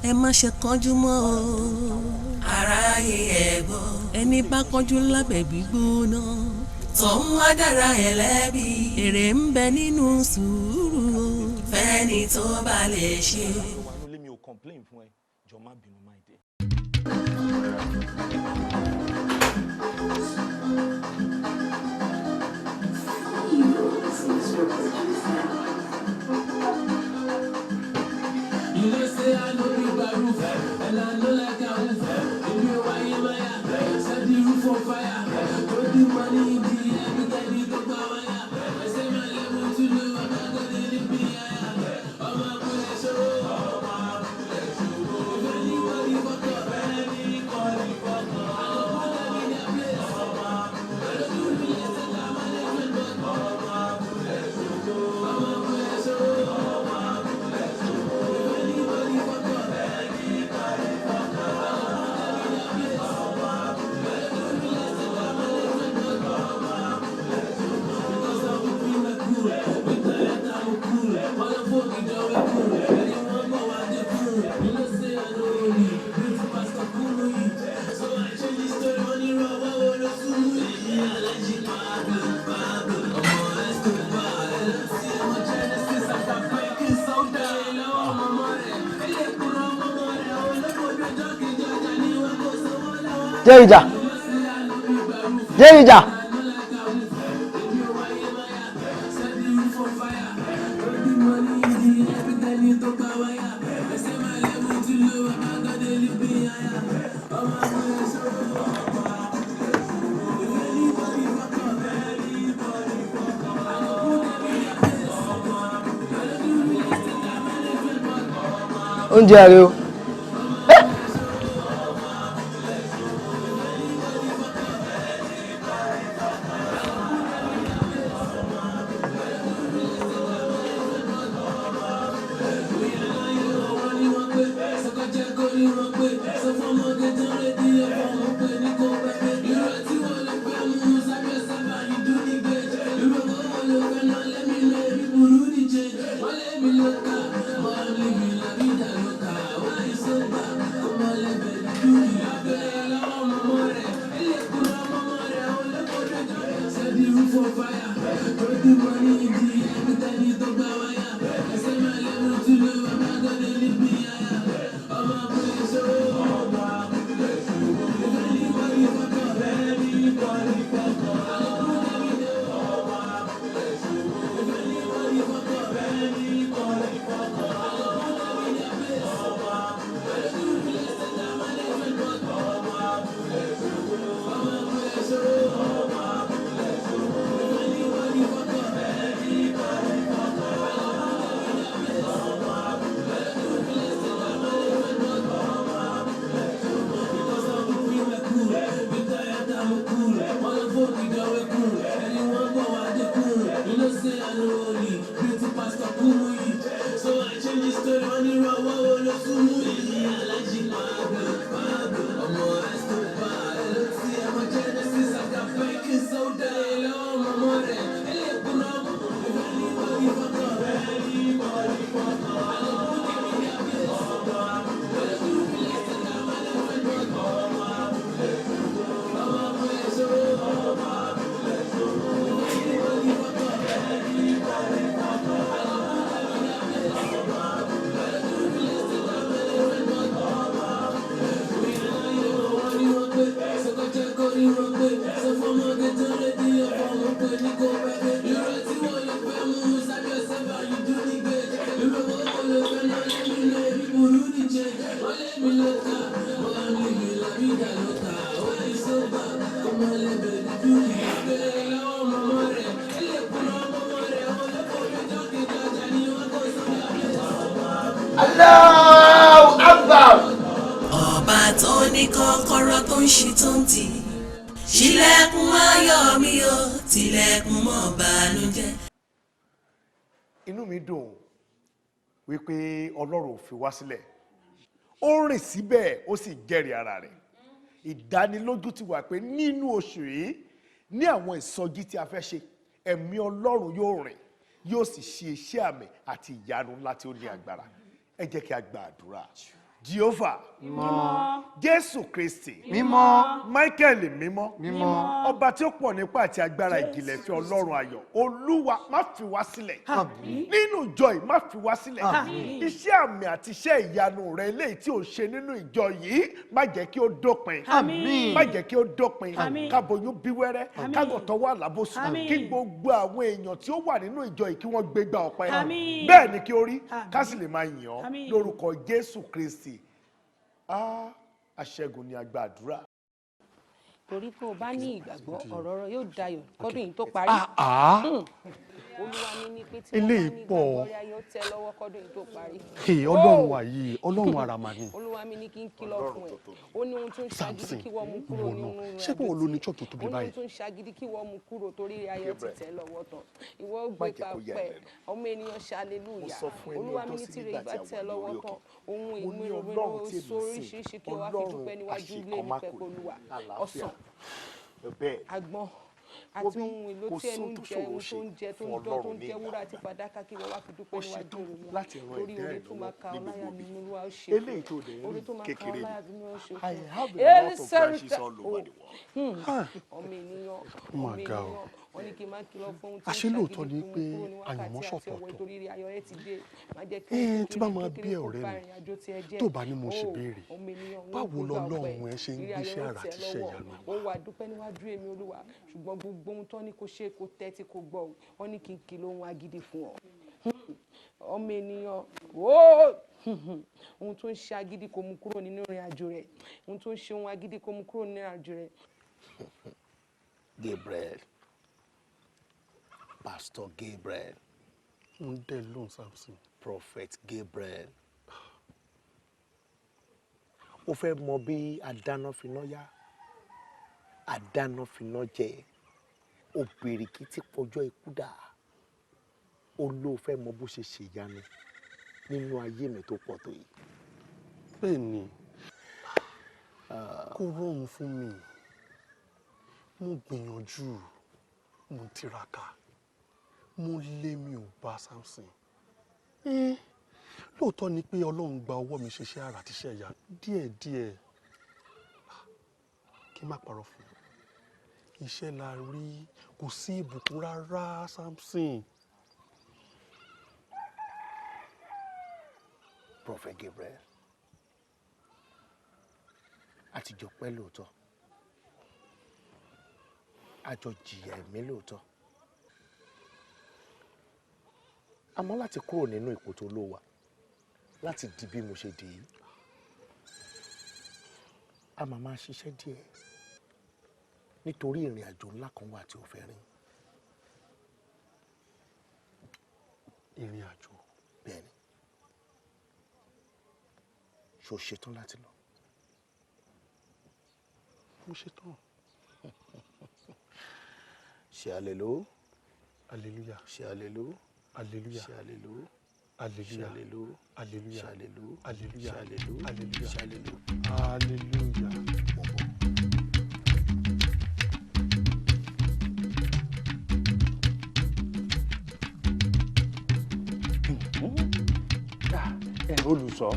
ẹ má ṣe kánjú mọ́ o. Aráyé ẹ gbọ́, ẹni bá kánjú lábẹ́ gbígbóná tọ̀hún á dára ẹ̀ lẹ́bi. Èrè ń bẹ nínú sùúrù o, fẹ́ni tó bá lè ṣe. Wà nílé, mi ò complain fún ẹ, jọ má bínú máa dé. You know say I no be baroof, and I no like a roof. If you wire maya, set the roof on fire. Put the money in the air, because you go wire. I say my level too low, I'm not gonna live be higher. Oh my goodness, oh my goodness, oh. If anybody fuck up, anybody fuck up, I go put them in their place. Oh my goodness, I don't do real estate, I'm management, but oh my goodness, oh my goodness, oh my goodness, oh. If anybody fuck up, anybody fuck up, I go put them in their place. Oh my goodness, I don't do real estate, I'm management, but oh my goodness, oh. Because I'm with my cool, with the letter I'm cool. All the folk in the way cool, anyone go and they cool. You know say I know only, beauty pastor cool. So I change the story, money run, what will you do? Yeah, let you Pablo, Pablo, I'm on Escobar. See, I'm a Genesis, I'm breaking soda. Jẹ́rìjà, Jẹ́rìjà. Oúnjẹ rẹ o. Allahu Akbar. Ọba tó ní kọ́kọ́rọ́ tó ń ṣí tó ń tì, ṣílẹ̀kùn ayọ̀ mi o, tilẹ̀kùn mọ́ bànújẹ́. Inú mi dùn wípé Ọlọ́run ò fi wá sílẹ̀, ó rìn síbẹ̀, ó sì jẹ́rìí ara rẹ̀. Ìdánilójú ti wà pé nínú oṣù yìí, ní àwọn ìsọjí tí a fẹ́ ṣe, ẹ̀mí Ọlọ́run yóò rìn, yóò sì ṣe iṣẹ́ àmì àti ìyanu ńlá tí ó ní agbára. Ẹ jẹ́ kí a gba àdúrà. Jehovah Mímọ́. Jésù Kristi Mímọ́. Michael mímọ́ Mímọ́. Ọba tí ó pọ̀ nípa àti agbára ìjìnlẹ̀ fi Ọlọ́run ayọ̀, Olúwa má fi wá sílẹ̀. Àmín. Nínú ìjọ yìí má fi wá sílẹ̀. Àmín. Iṣẹ́ àmì àti iṣẹ́ ìyanu rẹ eléyìí tí ò ṣe nínú ìjọ yìí má jẹ́ kí ó dópin. Àmín. Má jẹ́ kí ó dópin. Àmín. Káboyún bí wẹ́rẹ́, Àmín. kágọ̀tọ̀ wà lábòsùn, Àmín. kí gbogbo àwọn èèyàn tí ó wà nínú ìjọ yìí kí wọ́n gbégbá ọpẹ́. Àmín. Bẹ́ẹ̀ ni kí ó rí, ká sì lè máa yìn ọ́ Àmín. lórúkọ Jésù Kristi. Ah, aṣẹ́gun ni a gba àdúrà. Torí tó o bá ní ìgbàgbọ́, ọ̀rọ̀ rẹ yóò dayọ̀ kọ́dún yìí tó parí. Ah, ah. Olúwa mi ní pé tí wọ́n bá Eléyìí ní pọ̀. ìgbàgbọ́ rẹ yóò tẹ́ lọ́wọ́ kọ́dún yìí tó parí. Hey, Ọlọ́run wa yìí, Ọlọ́run àràmà ni. Olúwa mi ní kí n kìlọ̀ fún ẹ. Ó ní ohun tó ń ṣagídí Samson, kí wọ́n mú kúrò ìwọ nínú náà, ìrìn ṣé àjò pé òun ló ní tí- church tó tóbi ó ní ohun báyìí? tó ń ṣagídí kí wọ́n mú kúrò torí ayọ̀ ti Gabriel. tẹ́ lọ́wọ́ tán. Ìwọ ó Má gbé jẹ́ kó yà ẹ́ papẹ̀. lẹ́nu. Ọmọ ènìyàn ṣe Mo sọ fún ẹ ní Olúwa mi ọjọ́ ní sí tìrẹ nígbà ìbá tí a tẹ́ wà ní lọ́wọ́ orí tán. òkè. Ohun Mo ní ìmúròrò Ọlọ́run tí èmi sọ ń sìn, oríṣiríṣi kí o wá fi Ọlọ́run dúpẹ́ níwájú ilé mi àṣekọ̀mákò pẹ̀lú Olúwa. àlàáfíà. Ọsàn, Bẹ́ẹ̀ àgbọn Wo àti bí ohun èlò kò tí ẹnu sóhun ń tó jẹ, ṣòro ohun tó ṣe ń jẹ tó fún ń dán tó Ọlọ́run ń ní jẹ ìgbà wúrà àti fàdákà kí wọ́n wá fi dúpẹ́ Ó níwájú ṣetán Olúwa. láti ran Torí ẹ̀dá oore ẹ̀ tó máa lọ́wọ́ ka ní ọláyà gbogbo mi ibi. nínú Olúwa ó ṣe Eléyìí tó dẹ̀ ń oore rí tó máa ka kékeré ọláyà ni. mi ó ṣe I fún ọ. have a lot of branches Elisa- all over the world. Hmm. Ah. Ọmọ ènìyàn, Ó mà ọmọ ga o. ènìyàn, wọ́n ní kí n má kìlọ̀ fún ohun tí ó ń Àṣé lóòótọ́ ṣagídí ni fún pé kúrò ní wákàtí àyànmọ́ àti ọwọ́ ṣọ̀tọ̀ọ̀tọ̀. torí ire ayọ̀ rẹ ti dé. Má jẹ́ kí Ẹ ohun tí bá kékeré máa kékeré bí kó ọ̀rẹ́ ba mi, ìrìn àjò tí ẹ jẹ́. tó bá ní mo ṣe Oh, béèrè, ọmọ ènìyàn, wọ́n báwo gbégbá lọlọ́run ọpẹ́. ẹ ṣe ń Ire ayọ̀ gbéṣẹ́ rẹ àrà tẹ́ àti iṣẹ́ lọ́wọ́. ìyanu? Ó wà dúpẹ́ níwájú èmi Olúwa, ṣùgbọ́n gbogbo ohun tó ní kó ṣe kó tẹ́tí kó gbọ́ o. Wọ́n ní kí n kìlọ̀ ohun agídí fún ọ. Ọmọ ènìyàn, ó ohun tó ń ṣe agídí kò mú kúrò nínú ìrìn àjò rẹ̀. Ohun tó ń ṣe ohun agídí kò mú kúrò nínú ìrìn àjò rẹ̀. Gabriel, Pastor Gabriel, Ń dẹ̀ lóhùn, Samson. Prophet Gabriel, Ó fẹ́ mọ bí adáná finá yá, adáná finá jẹ, òbìrìkìtì pọjọ́ ikú dà. Ó ló fẹ́ mọ bó ṣe ṣèyanu nínú ayé mi tó pọ̀ tó yìí. Bẹ́ẹ̀ ni, kò rọrùn fún mi. Mo gbìyànjú, mo tiraka, mo lé, mi ò bá Samson. Lóòótọ́ ni pé Ọlọ́run gba ọwọ́ mi ṣiṣẹ́ àrà tíṣẹ́ ìyá díẹ̀díẹ̀. Kí n má parọ́ fún un, iṣẹ́ la rí, kò sí ìbùkún rárá, Samson. Prophet Gabriel, àtijọ́ pẹ́ lóòótọ́, àjọ jìyà ẹ̀mí lóòótọ́, àmọ́ láti kúrò nínú ipò tó ló wà láti di bí mo ṣe dì í, a máa máa ṣiṣẹ́ díẹ̀ nítorí ìrìn àjò ńlá kan wà tí o fẹ́ rìn. Ìrìn àjò? Bẹ́ẹ̀ni. Ṣo ṣetán láti lọ? Mo ṣetán. Ṣe hallelujah. Hallelujah. Ṣe hallelujah. Hallelujah. Ṣe hallelujah. Hallelujah. Ṣe hallelujah. Hallelujah. Ṣe hallelujah. Hallelujah. Ṣe hallelujah. Hallelujah. Ṣe hallelujah. Hallelujah. Ẹ olùsọ,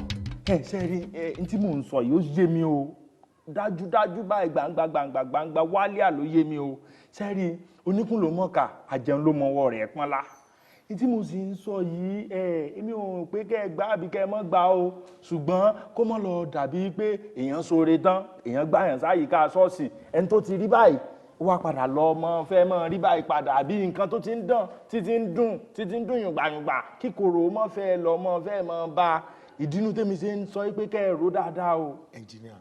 ẹ ṣe rí ẹ n tí mò ń sọ yìí, ó yé mi o dájúdájú báyìí, gbangba gbangba gbangba wálé àló yé mi o. Ṣe rí, oníkùn ló mọ̀ọ́kà, àjẹun ló mọwọ́ rẹ̀ pọ́nlá. N tí mo sì ń sọ yìí, ẹ èmi ò pé kẹ́ ẹ gbà àbí kẹ́ ẹ mọ́ gbà o, ṣùgbọ́n kó mọ́ lọ dàbí pé èèyàn ṣoore tán, èèyàn gbà yàn sáyìíká ṣọ́ọ̀ṣì, ẹni tó ti rí báyìí ó wá padà lọ mọ fẹ́ mọ́ rí báyìí padà, àbí nǹkan tó ti ń dán títí ń dùn títí ń dùn yùngbàyùngbà, kíkorò mọ́ fẹ́ lọ mọ́ fẹ́ mọ́ bá ìdínú tèmi ṣe ń sọ pé kẹ́ ẹ rò dáadáa o. Ẹnjìníà,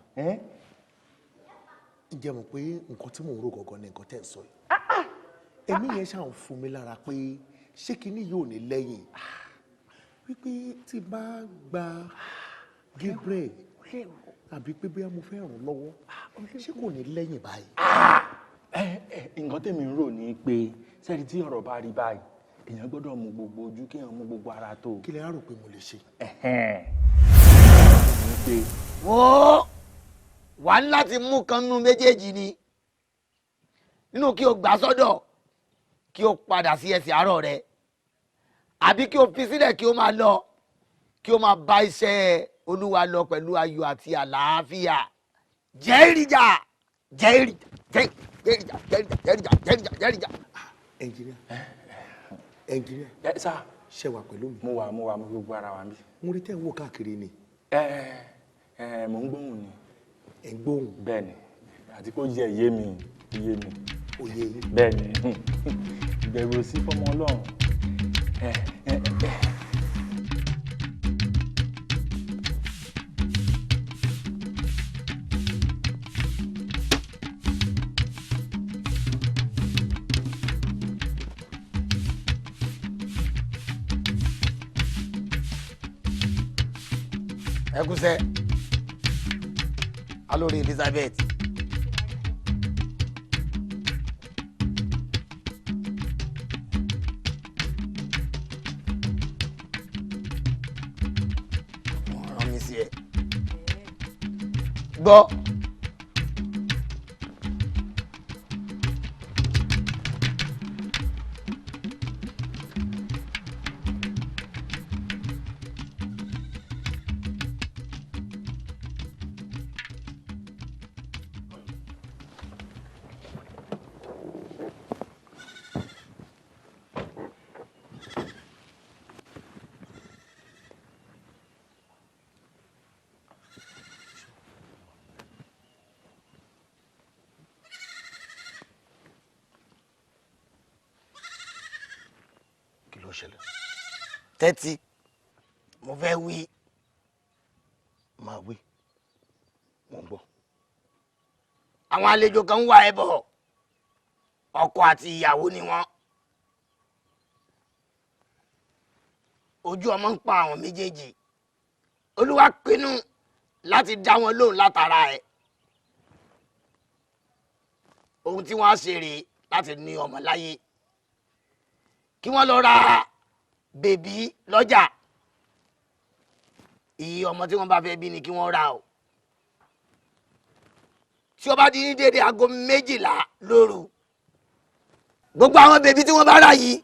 ǹjẹ́ mọ̀ pé nǹkan tí mò ń rò gangan ni nǹkan tẹ́ ń sọ yìí? Ẹ̀mí yẹn ṣáà ń fún mi lára pé ṣé kinní yóò ní lẹ́yìn, wípé tí n bá gba Gabriel àbí pé bóyá mo fẹ́ ràn án lọ́wọ́, ṣé kò ní lẹ́yìn báyìí? Nǹkan tèmi ń rò ní pé sẹ́ni tí ọ̀rọ̀ bá rí báyìí, èèyàn gbọ́dọ̀ mú gbogbo ojú, kéèyàn mú gbogbo ara tó. Kí lẹ á rò pé mo lè ṣe? Wo, wà ní láti mú kan nínú méjèèjì ni, nínú kí o gbà sọ́dọ̀ kí o padà sí ẹsẹ̀ àárọ̀ rẹ, àbí kí o fi sílẹ̀ kí o máa lọ, kí o máa bá iṣẹ́ Olúwa lọ pẹ̀lú ayọ̀ àti àlàáfíà. Jẹ́rìjà, jẹ́rìjà, jẹ́rìjà, jẹ́rìjà, jẹ́rìjà, jẹ́rìjà, jẹ́rìjà. Ẹnjìníà, ẹnjìníà, ẹ sá, ṣe wà pẹ̀lú mi? Mo wà, mo wà, mo gbogbo ara wa níbí. Mo rí tẹ́ ń wò káàkiri ni. Ẹ ẹ, mò ń gbóhùn ni. Ẹ ń gbóhùn? Bẹ́ẹ̀ni, àti kó yẹ yé mi, yé mi. Ó yé yín? Bẹ́ẹ̀ni, ìbẹ̀rù sí fọmọ Ọlọ́run. Ẹ ẹ ẹ. Ẹ kúṣẹ́, alórí Elizabeth. Wọ́n rán mi sí ẹ. Gbọ́. Kí ló ṣẹlẹ̀? Tẹ́tí, mo fẹ́ wí. Máa wí, mo ń gbọ́. Àwọn àlejò kan ń wá ẹ bọ̀, ọkọ àti ìyàwó ni wọ́n. Ojú ọmọ ń pa àwọn méjèèjì. Olúwa pinnu láti dá wọn lóhùn látara ẹ̀. Ohun tí wọ́n á ṣe rèé láti ní ọmọ láyé, kí wọ́n lọ ra bèbí lọ́jà. Iye ọmọ tí wọ́n bá fẹ́ bí ni kí wọ́n rà o. Tí ó bá di ní déédéé 12:00 lóru, gbogbo àwọn bèbí tí wọ́n bá rà yìí,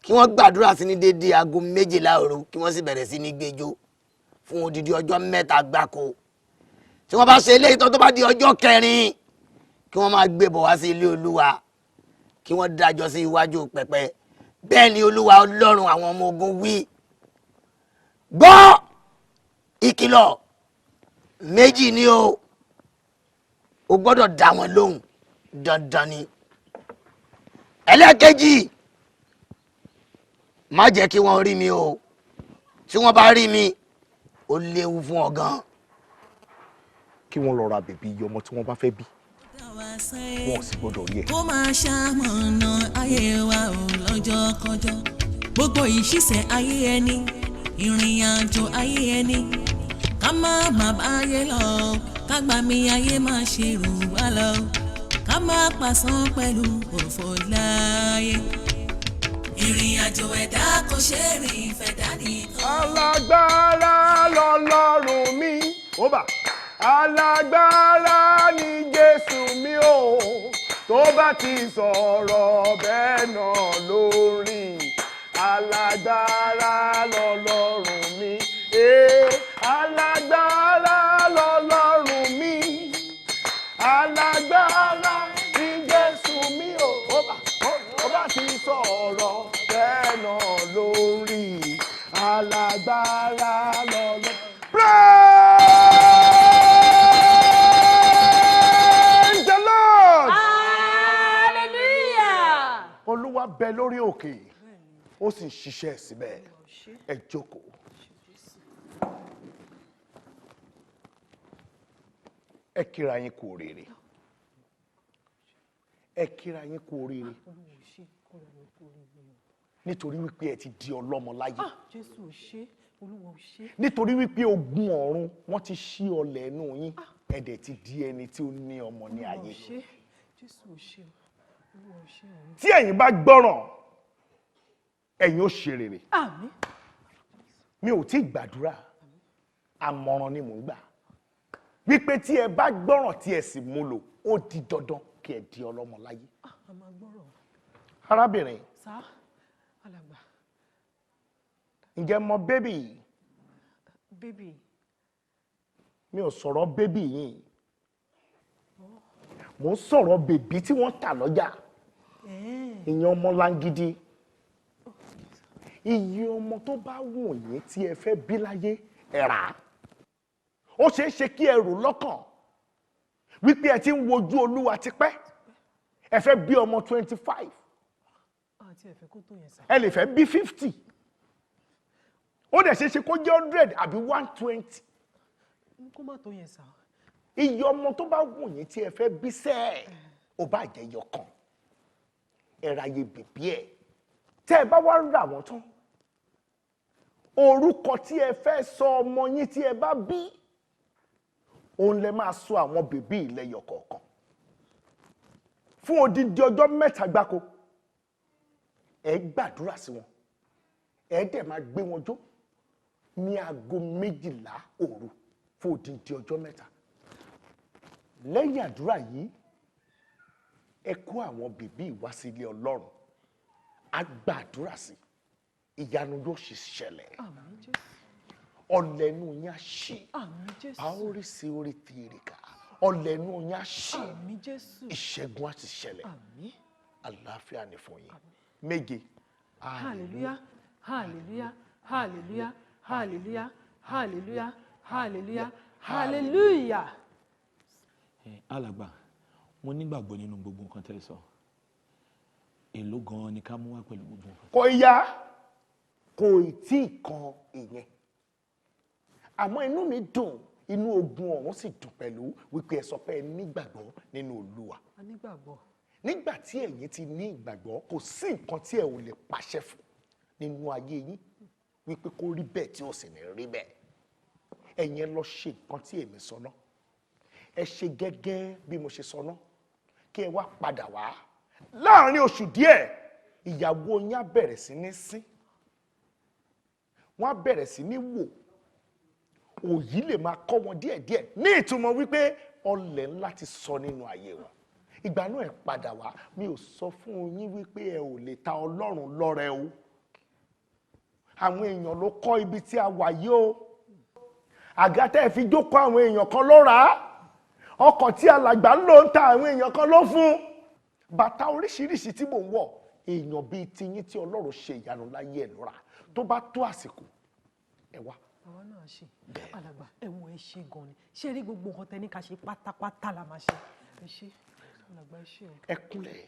kí wọ́n gbàdúrà sí ní déédéé 12:00 òru, kí wọ́n sì bẹ̀rẹ̀ sí ní gbẹ́jọ́ fún odidi ọjọ́ 3 gbáko. Tí wọ́n bá ṣe eléyìí tán, tó bá di ọjọ́ kẹrin, kí wọ́n máa gbé bọ̀ wá sí ilé Olúwa, kí wọ́n dájọ́ sí iwájú pẹpẹ. Bẹ́ẹ̀ ni Olúwa Ọlọ́run àwọn ọmọ ogun wí. Gbọ́ ìkìlọ̀ méjì ni o gbọ́dọ̀ dá wọn lóhùn dandan ni. Ẹlẹ́ẹ̀kejì, má jẹ́ kí wọ́n rí mi o. Tí wọ́n bá rí mi, ó léwu fún ọ gan. Kí wọ́n lọ ra bèbí iye ọmọ tí wọ́n bá fẹ́ bí, wọn ò sì gbọ́dọ̀ rí ẹ. Kó máa ṣamọ̀nà ayé wa ò lọ́jọ́ kọjọ́. Gbogbo ìṣiṣẹ́ ayé ẹni, ìrìn àjò ayé ẹni, ká má má báyé lọ, ká gbà mí ayé má ṣe rù wá lọ, ká má pàṣán pẹ̀lú òfò láyé. Ìrìn àjò ẹ̀dá kò ṣe é rìn fẹ̀dá nìkan. Alágbára lọ́lọ́run mi, ó bà. Alágbára ni Jésù mi o, tó bá ti sọ̀rọ̀ bẹ́ẹ̀ náà lórí. Alágbára lọ́lọ́run mi, alágbára lọ́lọ́run mi, alágbára ni Jésù mi o, ó bá ti sọ̀rọ̀ bẹ́ẹ̀ náà lórí. Alágbára lọ́lọ́run. Praise the Lord! Hallelujah! Olúwa bẹ lórí òkè, ó sì ń ṣiṣẹ́ síbẹ̀. Ẹ jókòó. Ẹ kíra yín kú oríire. Ẹ kíra yín kú oríire. Nítorí wípé ẹ ti di ọlọ́mọ láyé. Jésù ò ṣe, Olúwa ò ṣe. Nítorí wípé ogun ọ̀run wọ́n ti ṣí ọlẹ̀ ẹnu yín, ẹ dẹ̀ ti di ẹni tí ó ní ọmọ ní ayé. Jésù ò ṣe, Olúwa ò ṣe. Tí ẹ̀yin bá gbọ́ràn, ẹ̀yin ó ṣe rere. Àmín. Mi ò tí ì gbàdúrà, àmọ̀ràn ni mò ń gbà wípé tí ẹ bá gbọ́ràn tí ẹ sì mú lò, ó di dandan kí ẹ di ọlọ́mọ láyé. A máa gbọ́ràn. Arábìnrin, Sá, alàgbà. ǹjẹ́ mọ bébì yìí? Bébì. Mi ò sọ̀rọ̀ bébì yìí, mò ń sọ̀rọ̀ bèbí tí wọ́n tà lọ́jà, ìyẹn ọmọ láńgídí. Iye ọmọ tó bá wù yín tí ẹ fẹ́ bí láyé, ẹ rà á. Ó ṣeé ṣe kí ẹ rò lọ́kàn wípé ẹ ti ń wojú Olúwa tipẹ́, ẹ fẹ́ bí ọmọ 25, Àti ẹ̀fẹ́ kó tó yẹn sá. ẹ lè fẹ́ bí 50, ó dẹ̀ ṣeé ṣe kó jẹ́ 100 àbí 120. Kó má tó yẹn sá. Iye ọmọ tó bá wù yín tí ẹ fẹ́ bí sẹ́ẹ̀, ó bá jẹ́ yọkan, ẹ ra iye bèbí ẹ̀. Tẹ́ ẹ bá wá rà wọ́n tán, orúkọ tí ẹ fẹ́ sọ ọmọ yín tí ẹ bá bí, òun lẹ máa sọ àwọn bèbí ìlẹ́yọ̀ kọ̀ọ̀kan fún odidi ọjọ́ 3 gbáko. Ẹ gbàdúrà sí wọn, ẹ dẹ̀ máa gbé wọn jó ní 12:00 òru fún odidi ọjọ́ 3. Lẹ́yìn àdúrà yìí, ẹ kó àwọn bèbí wá sí ilé Ọlọ́run, á gbàdúrà sí, ìyanu yóò sì ṣẹlẹ̀. Àmín Jésù. Ọlẹ́nu yín á ṣí. Àmín Jésù. Paori sí orí tìrìkà, ọlẹ́nu yín á ṣí. Àmín Jésù. Ìṣẹ́gun á ti ṣẹlẹ̀. Àmín. Àlàáfíà ni fún yín. Méje. Hallelujah, hallelujah, hallelujah, hallelujah, hallelujah, hallelujah, hallelujah. Alàgbà, mo nígbàgbọ́ nínú gbogbo nǹkan tẹ́ ẹ sọ. Èló gan-an ni ká mú wá pẹ̀lú gbogbo nǹkan? Kò yá, kò tí ì kan ìyẹn. Àmọ́ inú mi dùn, inú ogun ọ̀run sì dùn pẹ̀lú wípé ẹ sọ pé ẹ nígbàgbọ́ nínú Olúwa. A nígbàgbọ́. Nígbà tí ẹ̀yin ti ní ìgbàgbọ́, kò sí nǹkan tí ẹ ò lè pàṣẹ fún nínú ayé yín wípé kó rí bẹ́ẹ̀ tí ó sì ní rí bẹ́ẹ̀. Ẹ̀yin ẹ lọ ṣe nǹkan tí èmi sọ náà. Ẹ ṣe gẹ́gẹ́ bí mo ṣe sọ náà, kí ẹ wá padà wá láàrin oṣù díẹ̀. Ìyàwó yín á bẹ̀rẹ̀ sí ní sín, wọ́n á bẹ̀rẹ̀ sí ní wò, òyì lè máa kọ́ wọn díẹ̀díẹ̀, ní ìtumọ̀ wípé ọlẹ̀ ńlá ti sọ nínú ayé wọn. Ìgbà náà ẹ padà wá. Mi ò sọ fún yín wípé ẹ ò lè ta Ọlọ́run lọ́rẹ o. Àwọn èèyàn ló kọ́ ibi tí a wà yìí o. Àga tẹ́ ẹ fi jókòó, àwọn èèyàn kan ló rà á. Ọkọ̀ tí alàgbà ń lò ń ta, àwọn èèyàn kan ló fún. Bàtà oríṣiríṣi tí mò ń wọ̀, èèyàn bíi tiyín tí Ọlọ́run ṣe ìyanu láyé ẹ̀ ló rà. Tó bá tó àsìkò, ẹ wá. Àwa náà ṣe, alàgbà. Ẹ wo, ẹ ṣe gan ni. Ṣé rí gbogbo nǹkan tẹ ní ká ṣe pátápátá la máa ṣe. Ẹ ṣe, alàgbà, ẹ ṣe o. Ẹ kúnlẹ̀,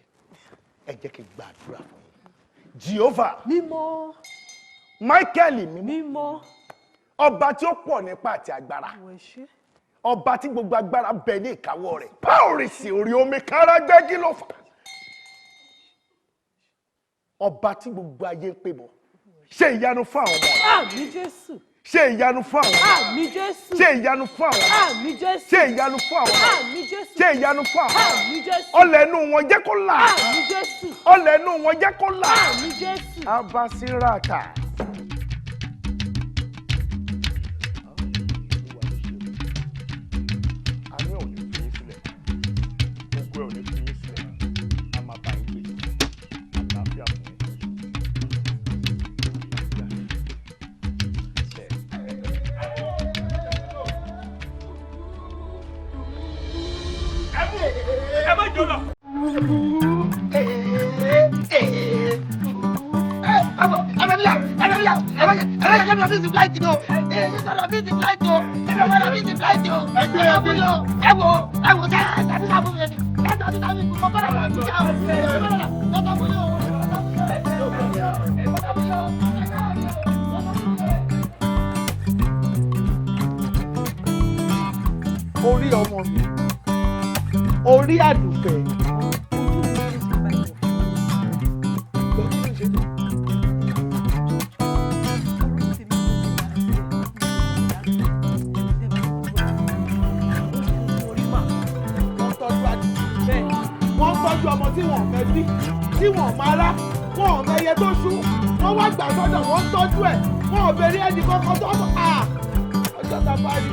ẹ jẹ́ kí n gbàdúrà fún yín. Jehovah mímọ́, Michael mímọ́, mímọ́, ọba tí ó pọ̀ nípa àti agbára, ẹ ṣe. Ọba tí gbogbo agbára bẹ ní ìkáwọ́ rẹ̀, páòrìsì orí omi kára gbẹ́gí ló fà, ọba tí gbogbo ayé ń pè bọ̀, ṣe ìyanu fún àwọn ọmọ rẹ̀. Àmín Jésù. Ṣe ìyanu fún àwọn ọmọ rẹ̀. Àmín Jésù. Ṣe ìyanu fún àwọn ọmọ rẹ̀. Àmín Jésù. Ṣe ìyanu fún àwọn ọmọ rẹ̀. Àmín Jésù. Ṣe ìyanu fún àwọn ọmọ rẹ̀. Àmín Jésù. Ọlẹ̀ inú wọn, jẹ́ kó là. Àmín Jésù. Ọlẹ̀ inú wọn, jẹ́ kó là. Àmín Jésù. Abasirata. Àánú ẹ̀ ò ní fi yín sílẹ̀, ògo ẹ̀ ò ní fi yín sílẹ̀, a máa bá yín gbé. Àlàáfíà fún yín. Ẹ má jọ lọ. Orí ọmọ mi, orí àdùfẹ́. Wọ́n tọ́jú àdùfẹ́, wọ́n tọ́jú ọmọ tí wọ́n fẹ́ bí, tí wọ́n máa rá, wọ́n ò mẹyẹ tó ṣú, wọ́n wá gbà sọ́dọ̀, wọ́n ń tọ́jú ẹ̀, wọ́n ò béèrè ẹnì kankan tó à ọjọ́ tá a bá rí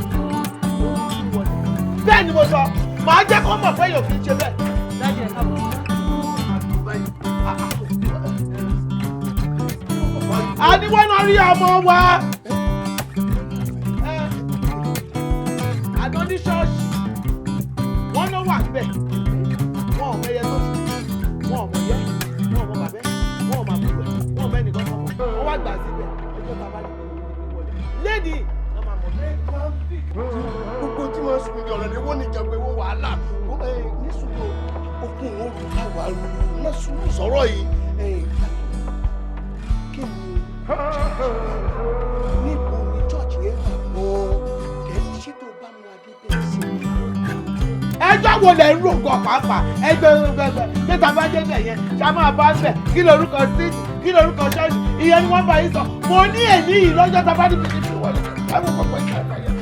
bẹ́ẹ̀ ni mo sọ, màá jẹ́ kó mọ̀ pé yóò fi ṣe bẹ́ẹ̀. Dájú, ẹ káàbọ̀. A ní wọ́n náà rí ọmọ wa. Àná ní ṣọ́ọ̀ṣì wọ́n náà wà níbẹ̀, wọn ò mẹyẹ tó ṣù, wọn ò mọ̀ yẹ, wọn ò mọ bàbẹ́, wọn ò mọ àbúrò ẹ̀, wọn ò mẹ́nìkan kan mọ̀, wọ́n wá gbà síbẹ̀. Ọjọ́ tá a bá lè wọlé lédi wọ́n máa mọ̀ bẹ́ẹ̀. Gbogbo tí wọ́n sùn ní ọ̀rọ̀ ni wọ́n ní ìjọba ìwọ wàhálà ní sùúrù okùn òru káwa rú má sùúrù sọ̀rọ̀ yìí. Kí ni, níbo ni church yẹn wà gan-an? Ṣé tó bá mú adé bẹ́ẹ̀ sí i. Ẹjọ́ wo lẹ̀ ń rò gan pàápàá? Ẹgbẹ́ ẹgbẹ́ ṣé tá a bá débẹ̀ yẹn, ṣá máa bá bẹ̀? Kí lorúkọ street, kí lorúkọ ṣọ́ọ̀ṣì? Ìyẹn ni wọ́n bá yín sọ. Mo ní èyí yìí lọ́jọ́ tá a bá níbi tí wọ́n lè káwọn pọ̀pọ̀ ìgbà ìgbà yẹn.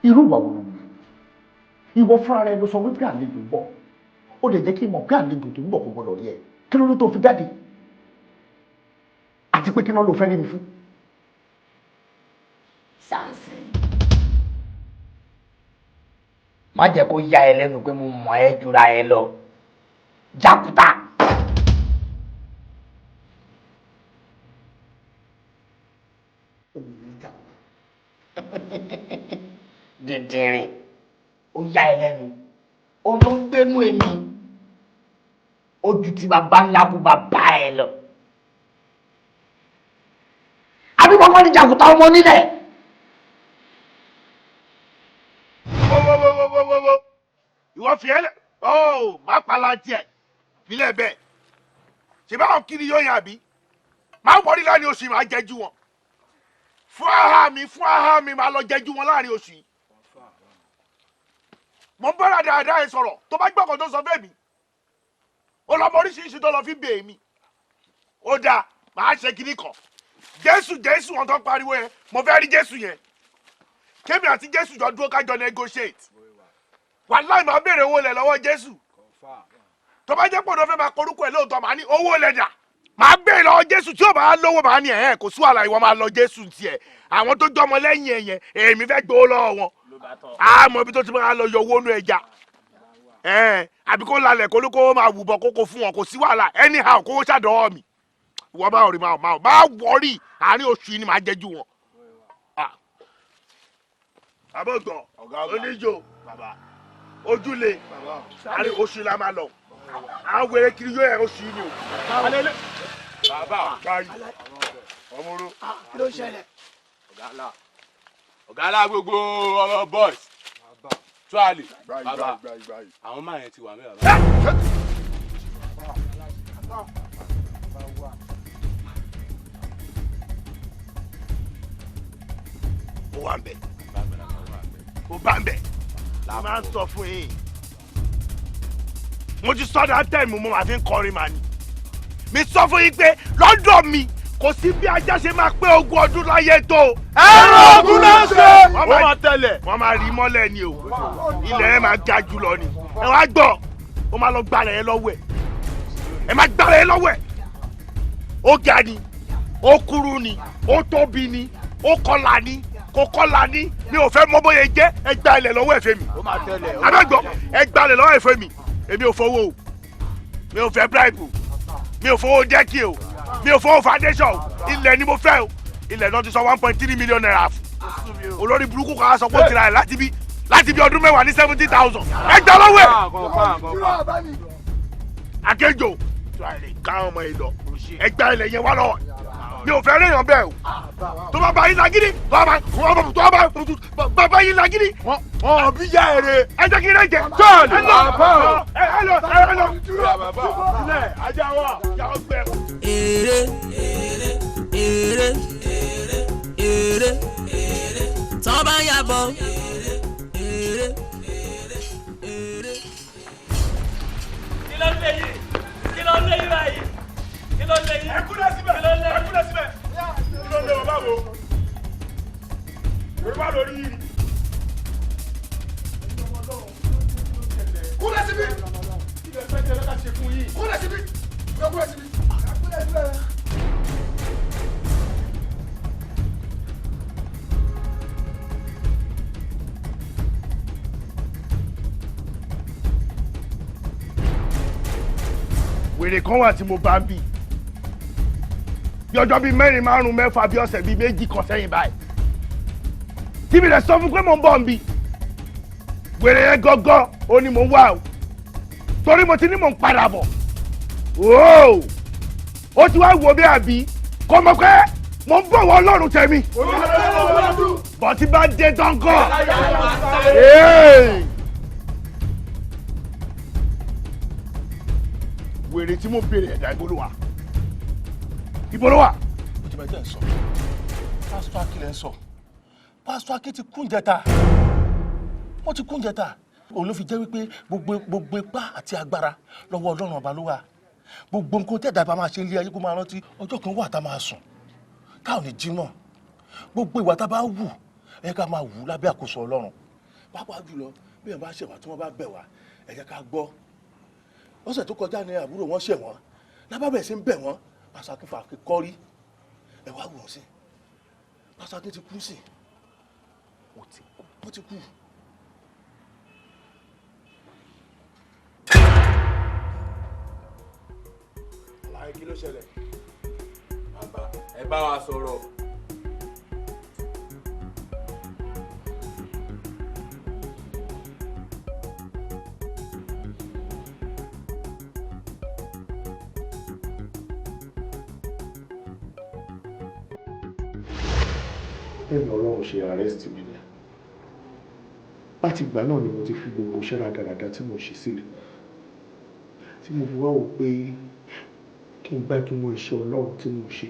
Irú ìwà wo ló wù? Ìwọ fúnra rẹ ló sọ wípé àlejò ń bọ̀. Ó lè jẹ́ kí n mọ̀ pé àlejò tó ń bọ̀ kò gbọdọ̀ rí ẹ. Kí ló ló tó fi jáde? Àti pé kí náà ló fẹ́ rí mi fún? Samson, má jẹ́ kó yà ẹ́ lẹ́nu pé mo mọ̀ ẹ́ jura ẹ lọ, jákúta. Dìndìnrín, ó yà ẹ́ lẹ́nu, ó ló ń gbénú èmi, ó ju ti bàbá ńlá kú bàbá ẹ lọ. Àbí bàbá ní jàkúta ọmọ nílẹ̀. Ọmọ Ìwọ fi ẹ́ lẹ̀ ọ́ má palantiẹ̀ filẹ̀ bẹ́ẹ̀. Ṣé báwọn kiri yóò yàn àbí? Má wọrí láàrin oṣù yìí, máa jẹ́jú wọn. Fún aha mi máa lọ jẹ́jú wọn láàrin oṣù yìí. Mo ń bára dáadáa ẹ sọ̀rọ̀ tó bá gbọ́kàn tó sọ fẹ́ mi. Ó lọ mọ oríṣiríṣi tó lọ fi bèè mi. Ó dáa, màá ṣe kinní kan. Jésù Jésù wọn tó ń pariwo yẹn, mo fẹ́ rí Jésù yẹn. Kémi àti Jésù jọ dúró kájọ negotiate. Wàláì máa béèrè owó lẹ̀ lọ́wọ́ Jésù. Tó bá jẹ́ pé òun fẹ́ máa korúkọ ẹ̀ lóòótọ́, màá ní owó lẹ̀ dà. Màá béèrè lọ́wọ́ Jésù tí ò bá lówó màá ní ẹ̀hẹ́n kò sí wàhálà ìwọ máa lọ Jésù tiẹ̀. Àwọn tó jọmọ lẹ́yìn ẹ̀ yẹn, èmi fẹ́ gbowó lọ́wọ́ wọn. Á mọ ibi tó ti máa lọ yọ owó nú ẹja. Àbí kó lalẹ̀ kó ló kó máa wùbọ̀ kókó fún wọn, kò sí wàhálà anyhow kó ṣàdọ́wọ́ mi. Ìwọ máa rí máa máa wọrí àárín oṣù yìí ni màá jẹ́jú wọn. Àbọ̀gbọ̀n oníjó ojúlé àárín oṣù yìí la máa lọ. Àwọn wèrè kiri yóò yẹ oṣù yìí ni o. Bàbá báyìí ọmọọrọ. Kí ló ń ṣẹlẹ̀? Ọ̀gá ńlá gbogbo ọmọ boys tuale bàbá àwọn máa yẹn ti wà mí bàbá. Ó wà ń bẹ̀, ó bá ń bẹ̀, la máa ń sọ fún yín. Mo ti sọ́dọ̀ tẹ̀mí mo máa fi ń kọrin màá ni. Mi sọ fún yín pé lọ́dọ̀ mi kò sí bí ajá ṣe máa pé 20 ọdún láyé tó. Ẹ̀rọ ogun náà ṣe. Wọ́n máa tẹ̀lẹ̀. Wọ́n máa rí mọ́lẹ̀ ni o. Ilẹ̀ ẹ̀ máa ga jù lọ ni. Ẹ wá gbọ́, ó máa lọ gbalẹ̀ ẹ lọ́wọ́ ẹ̀. Ẹ máa gbalẹ̀ ẹ lọ́wọ́ ẹ̀. Ó ga ni, ó kúrú ni, ó tóbi ni, ó kọlà ni, kò kọlà ni. Mi ò fẹ́ mọ bóyá jẹ́ ẹ gba ilẹ̀ lọ́wọ́ ẹ̀fẹ́ mi. Abẹ́gbọ́, ẹ gba ilẹ̀ lọ́wọ́ ẹ̀fẹ́ mi. Èmi ò fowó o. Mi ò fẹ́ bribe o. Mi ò fowó dẹ́kì o. Mi ò fowó foundation o. Ilẹ̀ ni mo fẹ́ o. Ilẹ̀ náà ti sọ 1.3 million naira fún. Olórí burúkú kan á sọ pé ó ti ra ẹ̀ láti bí ọdún mẹ́wàá ní 70,000. Ẹ gbà lọ́wọ́ ẹ̀. Akéjò káwọn ọmọ yìí lọ. Ẹ gba ilẹ̀ yẹn wá lọ́wọ́. Mi ò fẹ́ réyàn bẹ́ẹ̀ o. Tó bá bá yín lágídí, tó bá yín lágídí. Wọ́n bí yá èrè. Ẹ jẹ́ kí n rẹ̀ jẹ. Tọ́ọ̀lù. Ẹ lọ ẹ lọ. Ilẹ̀ ajá wa. Yàrá gbẹ. Èrè èrè èrè èrè tọ́ bá yàbọ̀. Èrè èrè. Kí ló ń lé yìí? Kí ló ń lé yìí báyìí? Kí ló ń lé yìí? Ẹ kúrẹ́ síbẹ̀. Ẹ kúrẹ́ síbẹ̀. Kí ló ń lé wọn báwo? Yorùbá lórí yìí. Kúrẹ́ síbí. Kí lè fẹ́ jẹ́ lọ́ka ṣe fún yìí? Kúrẹ́ síbí. Kúrẹ́ síbí. Kúrẹ́ síbí. Wèrè kan wà tí mo bá ń bì bí ọjọ́ bíi 4, 5, 6 bí ọ̀sẹ̀ bíi 2 kan sẹ́yìn báyìí tí mi lè sọ fún pé mò ń bọ̀ ń bì wèrè yẹn gangan ó ní mò ń wá o torí mo ti ní mò ń padà bọ̀ ooo ó ti wá wo bí àbí kò mọ̀ pé mò ń bọ̀ wọ Ọlọ́run tẹ̀mí bọ̀ tí bá dé dángàn. Wèrè tí mo béèrè ẹ̀dá ibo ló wà? Ibo ló wà? Ó ti bá jẹ́ ń sọ. Pásítọ̀ Akin lẹ́ ń sọ. Pásítọ̀ Akin ti kún jẹta. Wọ́n ti kún jẹta. Òun ló fi jẹ́ wípé gbogbo ipá àti agbára lọ́wọ́ Ọlọ́run ọba ló wà. Gbogbo nǹkan tẹ̀dá bá máa ṣe ilé ayé kó máa rántí ọjọ́ kan wà tá a máa sùn. Tá ò ní jí mọ́. Gbogbo ìwà tá a bá wù ẹ ká máa wù lábẹ́ àkóso Ọlọ́run. Pàápàá jùlọ bí ẹ̀ bá ṣẹ̀wá tí wọ́n bá bẹ̀ wá ẹ jẹ́ ká gbọ́. Lọ́sẹ̀ tó kọjá ní àbúrò wọn ṣẹ̀ wọ́n lábàbẹ̀ sí ń bẹ̀ wọ́n Pásítọ̀ Akin fà kọ́rí ẹ wá wò ó sí Pásítọ̀ Akin ti kú sí ó ti kú. Àlàyé kí ló ṣẹlẹ̀? Bàbá ẹ bá wa sọ̀rọ̀. Ẹ̀mí Ọlọ́run ṣe arrest mi ni. Láti ìgbà náà ni mo ti fi gbogbo iṣẹ́ rádaràda tí mo ṣe sílẹ̀, tí mo fi wá wò pé kí n gbájúmọ́ iṣẹ́ Ọlọ́run tí mo ṣe.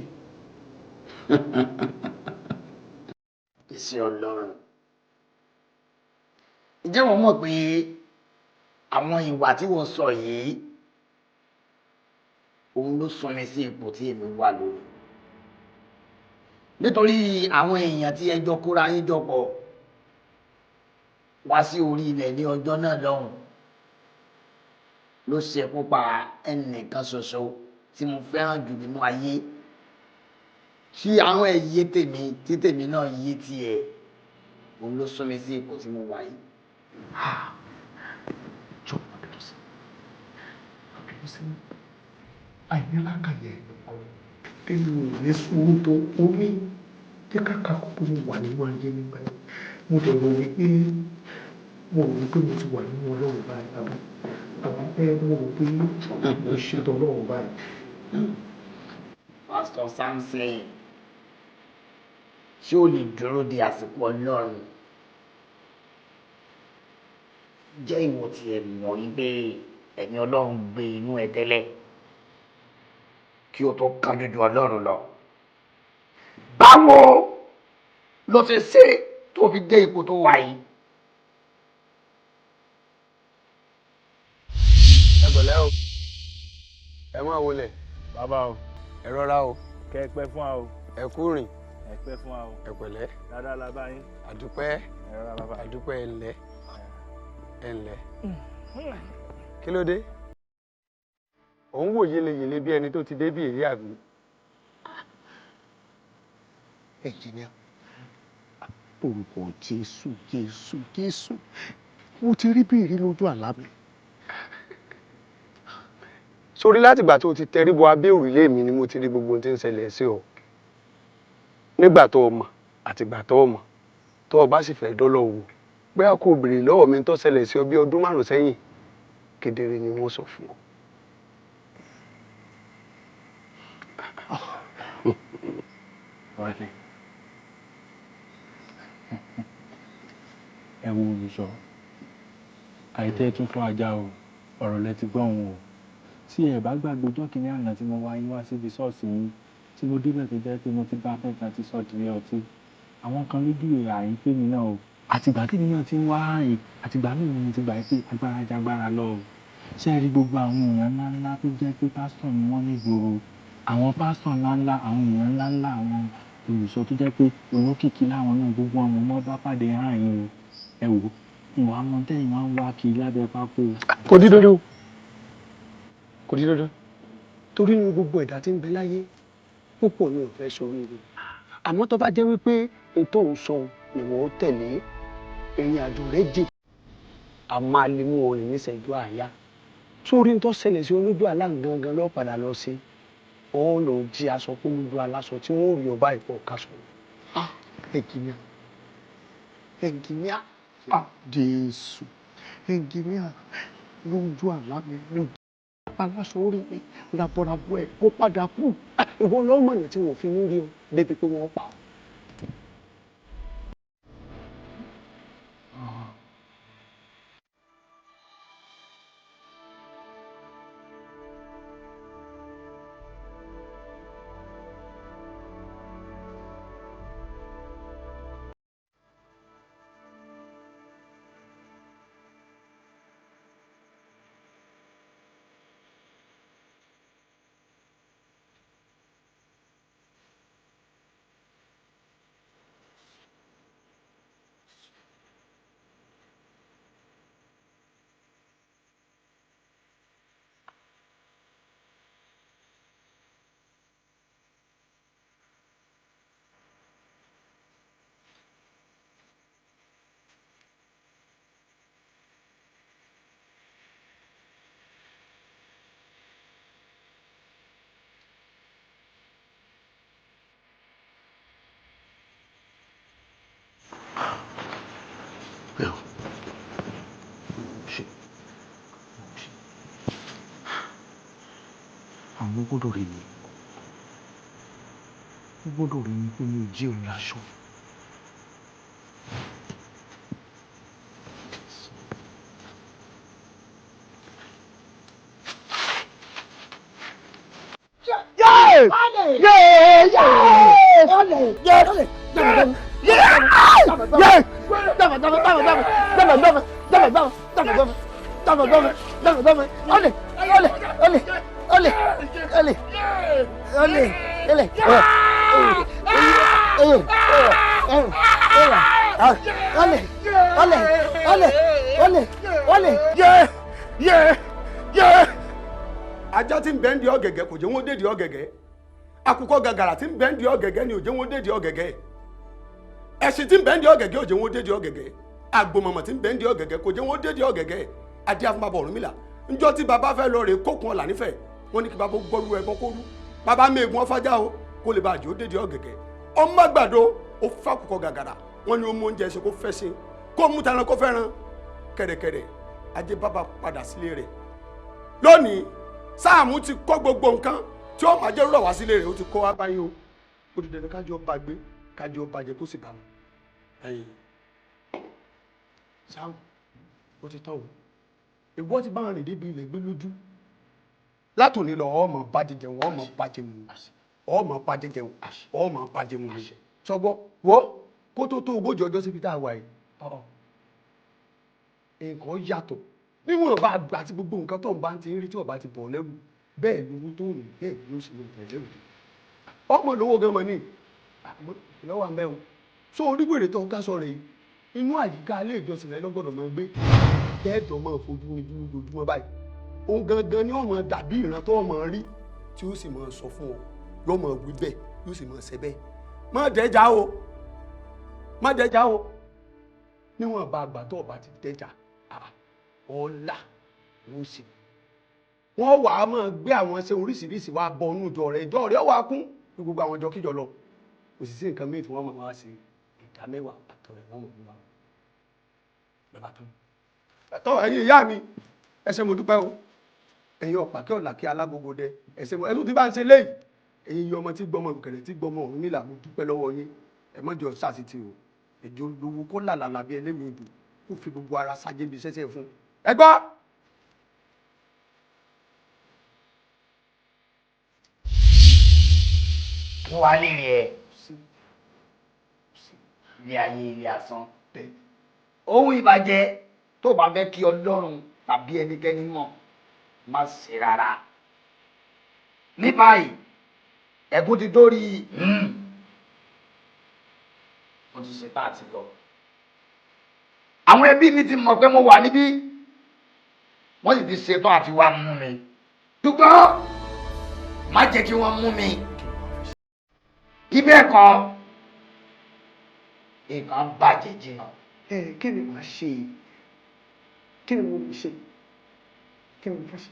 Iṣẹ́ Ọlọ́run. Ǹjẹ́ wọ́n mọ̀ pé àwọn ìwà tí wọ́n sọ yìí, òun ló sún mi sí ipò tí èmi wà lónìí? Nítorí àwọn èèyàn tí ẹjọ́ kóra yín jọ pọ̀ wá sí orí ilẹ̀ ní ọjọ́ náà lọ́hùn ló ṣekú pa ẹnìkan ṣoṣo tí mo fẹ́ràn jù nínú ayé, tí àwọn ẹ̀ yé tèmi tí tèmi náà yé tiẹ̀, òun ló sún mi sí ipò tí mo wà yìí. Jọ̀ọ́ má bínú sí mi, má bínú sí mi. Àìnílákàyè èmi ò ní sùúrù tó o ní jẹ́ ká kà kó pé mo wà nínú ayé nígbà yẹn. Mo dẹ̀ rò wípé mo ti wà nínú Ọlọ́run báyìí, àbí ẹ mo rò pé mo ṣètò Ọlọ́run báyìí. Pastor Samson, ṣé o lè dúró de àsìkò Ọlọ́run? Jẹ́ ìwọ tí ẹ mọ̀ wípé ẹ̀mí Ọlọ́run gbé inú ẹ tẹ́lẹ̀ kí o tó kánjú ju Ọlọ́run lọ. Báwo ló ṣe ṣe tó fi dé ipò tó wà yìí? Ẹ pẹ̀lẹ́ o, ẹ máa wọlé. Bàbá o. Ẹ rọra o. Kẹ́ ẹ pẹ́ fún wa o. Ẹ kú rìn. Ẹ pẹ́ fún wa o. Ẹ pẹ̀lẹ́. Dáadáa la bá yín. Àdúpẹ́. Ẹ rọra bàbá. Àdúpẹ́. Ẹ ǹlẹ́, ẹ ǹlẹ́. Kí ló dé? Ò ń wò yeleyèle bí ẹni tó ti dé bí èrí àbí? Ẹnjìníà, orúkọ Jésù, Jésù, Jésù, mo ti rí bí ìrí lójú àlá mi. Sórí látìgbà tó o ti tẹríbọ abẹ́ òrùlé mi ni mo ti rí gbogbo ohun tí ń ṣẹlẹ̀ sí ọ. Nígbà tó o mọ̀ àtìgbà tó o mọ̀, tó o bá sì fẹ́ dọ́lọ́ wò, bóyá kó o béèrè lọ́wọ́ mi tó ṣẹlẹ̀ sí ọ bí ọdún 5 sẹ́yìn, kedere ni wọ́n sọ fún ọ. Wálé. Ẹ wo olùṣọ́, àìtẹ́ tún fún ajá o, ọ̀rọ̀ lẹ ti gbọ́ òun o. Tí ẹ bá gbàgbé ọjọ́ kìíní àná tí mo wá yín wá síbi ṣọ́ọ̀ṣì yín, tí mo débẹ̀ tó jẹ́ pé mo ti bá fẹ́ta ti sọ di ọtí. Àwọn kan lójú ìhà yín pé mi náà o. Àtìgbà tí mi náà ti ń wá àyìn, àtìgbà náà ni mo ti gbà pé agbára jagbára lọ o. Ṣé ẹ rí gbogbo àwọn èèyàn ńláńlá tó jẹ́ pé pásítọ̀ ni wọ́n ní ìgboro? Àwọn pásítọ̀ ńláńlá, àwọn èèyàn ńláńlá, àwọn olùṣọ́ tó jẹ́ pé olókìkí láwọn náà, gbogbo àwọn ọmọ bá pàdé àyìn o. Ẹ wò ó, ìwà ọmọ tẹ́yìn máa ń wá kiri lábẹ́ pákó. Kò di dandan o, kò di dandan, torí inú gbogbo ẹ̀dá tí ń bẹ láyé púpọ̀ ni ò fẹ́ ṣoríire. Àmọ́ tó bá jẹ́ wípé ètò òun sọ ni wọ́n tẹ̀lé, ìrìn àjò rẹ̀ jìn, a máa lè mú orin níṣẹ́jú àáyá. Sórí tó ṣẹlẹ̀ sí olójú àlá gangan ló padà lọ sí, wọ́n lọ jí aṣọ kó lójú aláṣọ tí wọ́n rí ọba ìpọ̀ kaṣọ. Ẹnjìníà, ẹnjìníà, Jésù, ẹnjìníà, lójú àlá mi lójú aláṣọ orí mi rabọrabọ ẹ kó padà kú. Ìwọ lọ́mọ̀nà tí wọ́n fi ń rí ọ débi pé wọ́n pa ọ́. Àwọn gbọ́dọ̀ rí mi, wọ́n gbọ́dọ̀ rí mi pé mi ò jí òun láṣọ. Yé yé olè yé olè yé yé dama dama dama dama dama dama dama dama dama dama dama dama dama dama olè olè olè olè olè olè olè olè olè olè olè olè. Yé yé yé. Ajá tí ń bẹ ń di ọ̀gẹ̀gẹ̀ kò jẹ́ wọ́n dé di ọ̀gẹ̀gẹ̀. Àkùkọ gàgàrà tí ń bẹ ń di ọ̀gẹ̀gẹ̀ ni ò jẹ́ wọ́n dé di ọ̀gẹ̀gẹ̀. Ẹṣin tí ń bẹ ń di ọ̀gẹ̀gẹ̀ ò jẹ́ wọ́n dé di ọ̀gẹ̀gẹ̀. Àgbòmọ̀mọ̀ tí ń bẹ ń di ọ̀gẹ̀gẹ̀ kò jẹ́ wọ́n dé di ọ̀gẹ̀gẹ̀. Adé afúnpapọ̀ Ọ̀rúnmìlà. Njọ́ tí bàbá fẹ́ lọ rè kókun ọ̀là nífẹ̀ẹ́. Wọ́n ní kí bàbá gbọ́rú ẹbọ kó rú. Bàbá mẹ́ẹ̀gùn ọfájá o kó lè bá àjò dé di ọ̀gẹ̀gẹ̀. Ọmọ àgbàdo ó fàkùkọ gàgàrà. Wọ́n ní ó mú oúnjẹ ṣe kó fẹ́ ṣe. Kó mú taran kó fẹ́ràn. Kẹ̀rẹ̀kẹ̀rẹ̀ ajé bàbá padà sílé rẹ̀. Lónìí Sáàmù ti kọ́ gbogbo nǹkan tí ó máa jẹ́ rọ̀ wá sílé rẹ̀ ó ti kọ́ wá báyìí o. Ó di dandan kájọ bá gbé kájọ bàjẹ́ kó sì bá mu. Ẹ̀yin Sáàmù ó ti tán o. Ìwọ ti bá rìn débi ilẹ̀ gbé lójú. Látòní lọ ọmọ bàjẹ́ jẹun ọmọ bàjẹ́ mu ọmọ bàjẹ́ jẹun ọmọ bàjẹ́ mu ni. Sọgbọ́ wọ́ kó tó tó ogójì ọjọ́ síbi tá a wà yìí. Nǹkan yàtọ̀ níwọ̀n bá gbà tí gbogbo nǹkan tó ń bá ti ń rí tí ọba ti bọ̀ lẹ́rù bẹ́ẹ̀ ni owó tó ń rìn bẹ́ẹ̀ ni ó sì ń bẹ̀ lẹ́rù. Ọmọ lówó gan mọ̀ ní àmọ́ ìlọ́wọ́ àmẹ́ o. So oníwèrè tó ń ká sọ rèé inú àyíká ilé ìjọsìn rẹ lọ́gbọ́dọ̀ máa gbé tẹ́ẹ̀dọ̀ máa fojú ojú lójoojúmọ́ báyìí. Òun gangan ni ọmọ dàbí ìran tó ọmọ rí tí ó sì máa sọ fún ọ yóò máa wí bẹ́ẹ̀ yóò sì máa ṣe bẹ́ẹ̀. Má dẹ́jà o má dẹ́jà o níwọ̀n bá àgbà tó ọba ti dẹ́jà ọ̀la ló sì wọ́n wà á máa gbé àwọn ṣe oríṣiríṣi wá bọ inú ìjọ rẹ ìjọ rẹ wà á kún ní gbogbo àwọn ìjọ kíjọ lọ kò sì sí nǹkan míì tí wọ́n máa wá sí ìdá mẹ́wàá àtọ̀rẹ̀ wọn máa wá bàbá tó. Ẹ̀tọ́ ẹ̀yin ìyá mi ẹ ṣé mo dúpẹ́ o ẹ̀yin ọ̀pá kí ọ̀là kí alágogo dẹ ẹ ṣé mo ẹnu tí bá ń ṣe léyìí ẹ̀yin iye ọmọ tí gbọmọ òkèrè tí gbọmọ Ọ̀rúnmìlà mo dúpẹ́ lọ́wọ́ yín ẹ má jọ sàṣìtì o ẹjọ lówó kó làlàlà bí ẹlẹ́mìí ibù kó fi gbogbo ara ṣáájú ibi ṣẹ́ṣẹ́ fún ẹ gbọ́. Kí wàá lè rí ẹ ilé ayé ilé asán ohun ìbàjẹ́ tó bá fẹ́ kí Ọlọ́run tàbí ẹnikẹ́ni mọ̀ má ṣe rárá. Ní báyìí ẹ̀gún ti dórí mo ti ṣe tá a ti lọ. Àwọn ẹbí mi ti mọ̀ pé mo wà níbí wọ́n sì ti ṣetán àti wá mú mi ṣùgbọ́n má jẹ́ kí wọ́n mú mi bí bẹ́ẹ̀ kọ́ nǹkan bàjẹ́ jìnnà. Ẹ kí ni màá ṣe? Kí ni mo lè ṣe? Kí ni mo fẹ́ ṣe?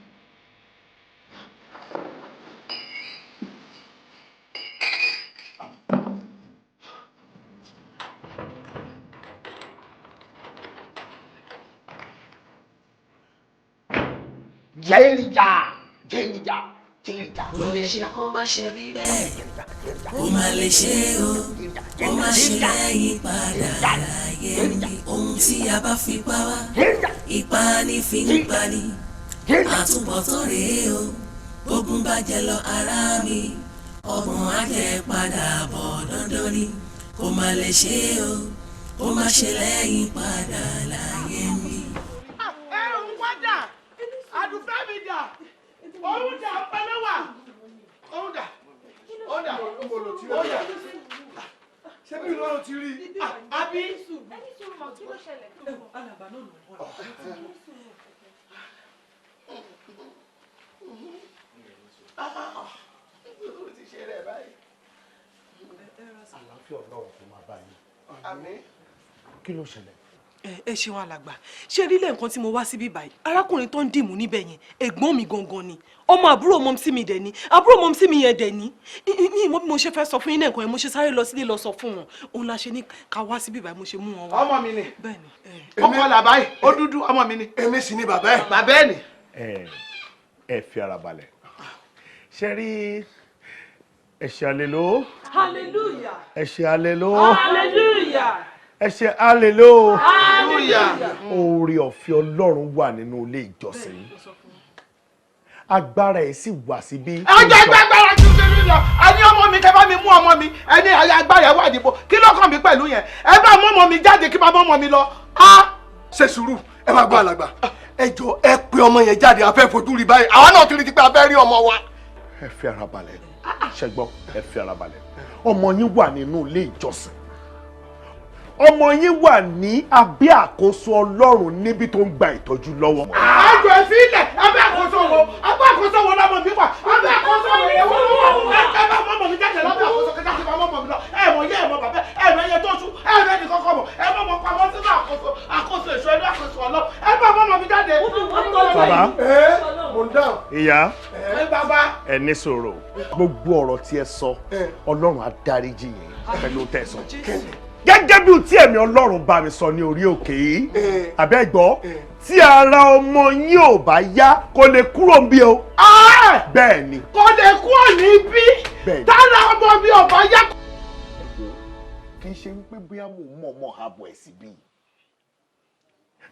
Jẹ́rìjà jẹ́rìjà jẹ́rìjà. Kò lè ṣe kó má ṣe rí bẹ́ẹ̀. Kó má lè ṣe o, kó má ṣe lẹ́yìn padà láyé mi. Ohun tí a bá fi pa wá, ipa ni fi ń pa ni. Àtúbọ̀tán rèé o, bógun bá jẹ lọ ará mi. Ọgbọ̀n á jẹ padà bọ̀ dandan ni. Kó má lè ṣe o, kó má ṣe lẹ́yìn padà láyé mi. Ẹ ń wá dà, àdùfẹ́ mi dà, òun dà pẹ̀lú wà, òun dà, òun dà, òun dà. Ṣé bí ìlú ọ̀run ti rí i? Àbí? Alàgbà náà ló ń bọ̀. Ó ti ṣe rẹ̀ báyìí. Àlàáfíà Ọlọ́run kò máa bá yín. Àmín. Kí ló ṣẹlẹ̀? Ẹ ṣeun alàgbà, ṣé rí lẹ́ǹkan tí mo wá síbí báyìí arákùnrin tó ń dìmú níbẹ̀ yẹn ẹ̀gbọ́n mi gangan ni ọmọ àbúrò mọ́mísí mi dẹ̀ ni àbúrò mọ́mísí mi yẹn dẹ̀ ni ní ìmọ̀ bí mo ṣe fẹ́ sọ fún yín lẹ́ǹkan yẹn mo ṣe sáré lọ sílé lọ sọ fún wọn òun la ṣe ní ká wá síbí báyìí mo ṣe mú wọn wá. Ọmọ mi ni. Bẹ́ẹ̀ni. Ọkọ làbá yìí, ó dúdú ọmọ mi ni. Èmi sì ni bàbá ẹ̀. Bàbá ẹ̀ ni. Ẹ fi ara balẹ̀. Ṣé rí ẹ ṣe àleló? Hallelujah. Ẹ ṣe àleló. Hallelujah. Ẹ ṣe àleló. Hallelujah. Oore ọ̀fẹ́ Ọlọ́run wà nínú ilé ìjọsìn. Agbára ẹ̀ sì wà síbí. Ẹ jẹ́ gbàgbára ju ṣe mí lọ. lọ. A ní ọmọ mi kẹ́ bá mi mú ọmọ mi, ẹni agbára ẹ̀ wà níbo. Kí ló kàn mí pẹ̀lú yẹn? Ẹ bá mú ọmọ mi jáde kí bá mú ọmọ mi lọ. Ṣe sùúrù, ẹ máa gbọ́ alàgbà. Ẹ jọ ẹ pe ọmọ yẹn jáde, a fẹ́ fojú rí báyìí. Àwa náà ti rí ti pé a fẹ́ rí ọmọ wa. Ẹ fi ara balẹ̀, ṣẹgbọ́, ẹ fi ara balẹ̀. Ọmọ yín wà nínú ilé ìjọsìn. Ọmọ yín wà ní abẹ́ àkóso Ọlọ́run níbi tó ń gba ìtọ́jú lọ́wọ́. Àjọ ẹ fi ilẹ̀ abẹ́ àkóso wo? Abẹ́ àkóso wo lọ́mọ mi wà? Abẹ́ àkóso wo lọ́mọ mi wà? Ẹ bá mọ́mọ́ mi jáde lábẹ́ àkóso kẹta sí mọ́mọ́ mi lọ. Ẹ mọ̀ yé ẹ mọ̀ bàbá ẹ mọ̀ ẹyẹ tó sú ẹ mọ̀ ẹnì kankan mọ̀ ẹ mọ̀ mọ̀ pamọ́ sínú àkóso àkóso èso ẹnu àkóso ọlọ́ ẹ bá mọ́mọ́ mi jáde. Bàbá, ìyá, ẹ ní sùúrù. Gbogbo ọ̀rọ̀ tí ẹ sọ, Ọlọ́run á dáríjì yín pẹ̀lú tẹ̀sán. Gẹ́gẹ́ bí tí ẹ̀mí Ọlọ́run bá mi sọ ní orí òkè yìí, àbẹ́gbọ́, tí ara ọmọ yín ò bá yá kó lè kúrò níbí o. Bẹ́ẹ̀ ni. Kò lè kúrò níbí. Tára ọmọ mi ò bá yá. Kì í ṣe wípé bóyá mò ń mọ̀ ọmọ ààbọ̀ ẹ̀ síbí.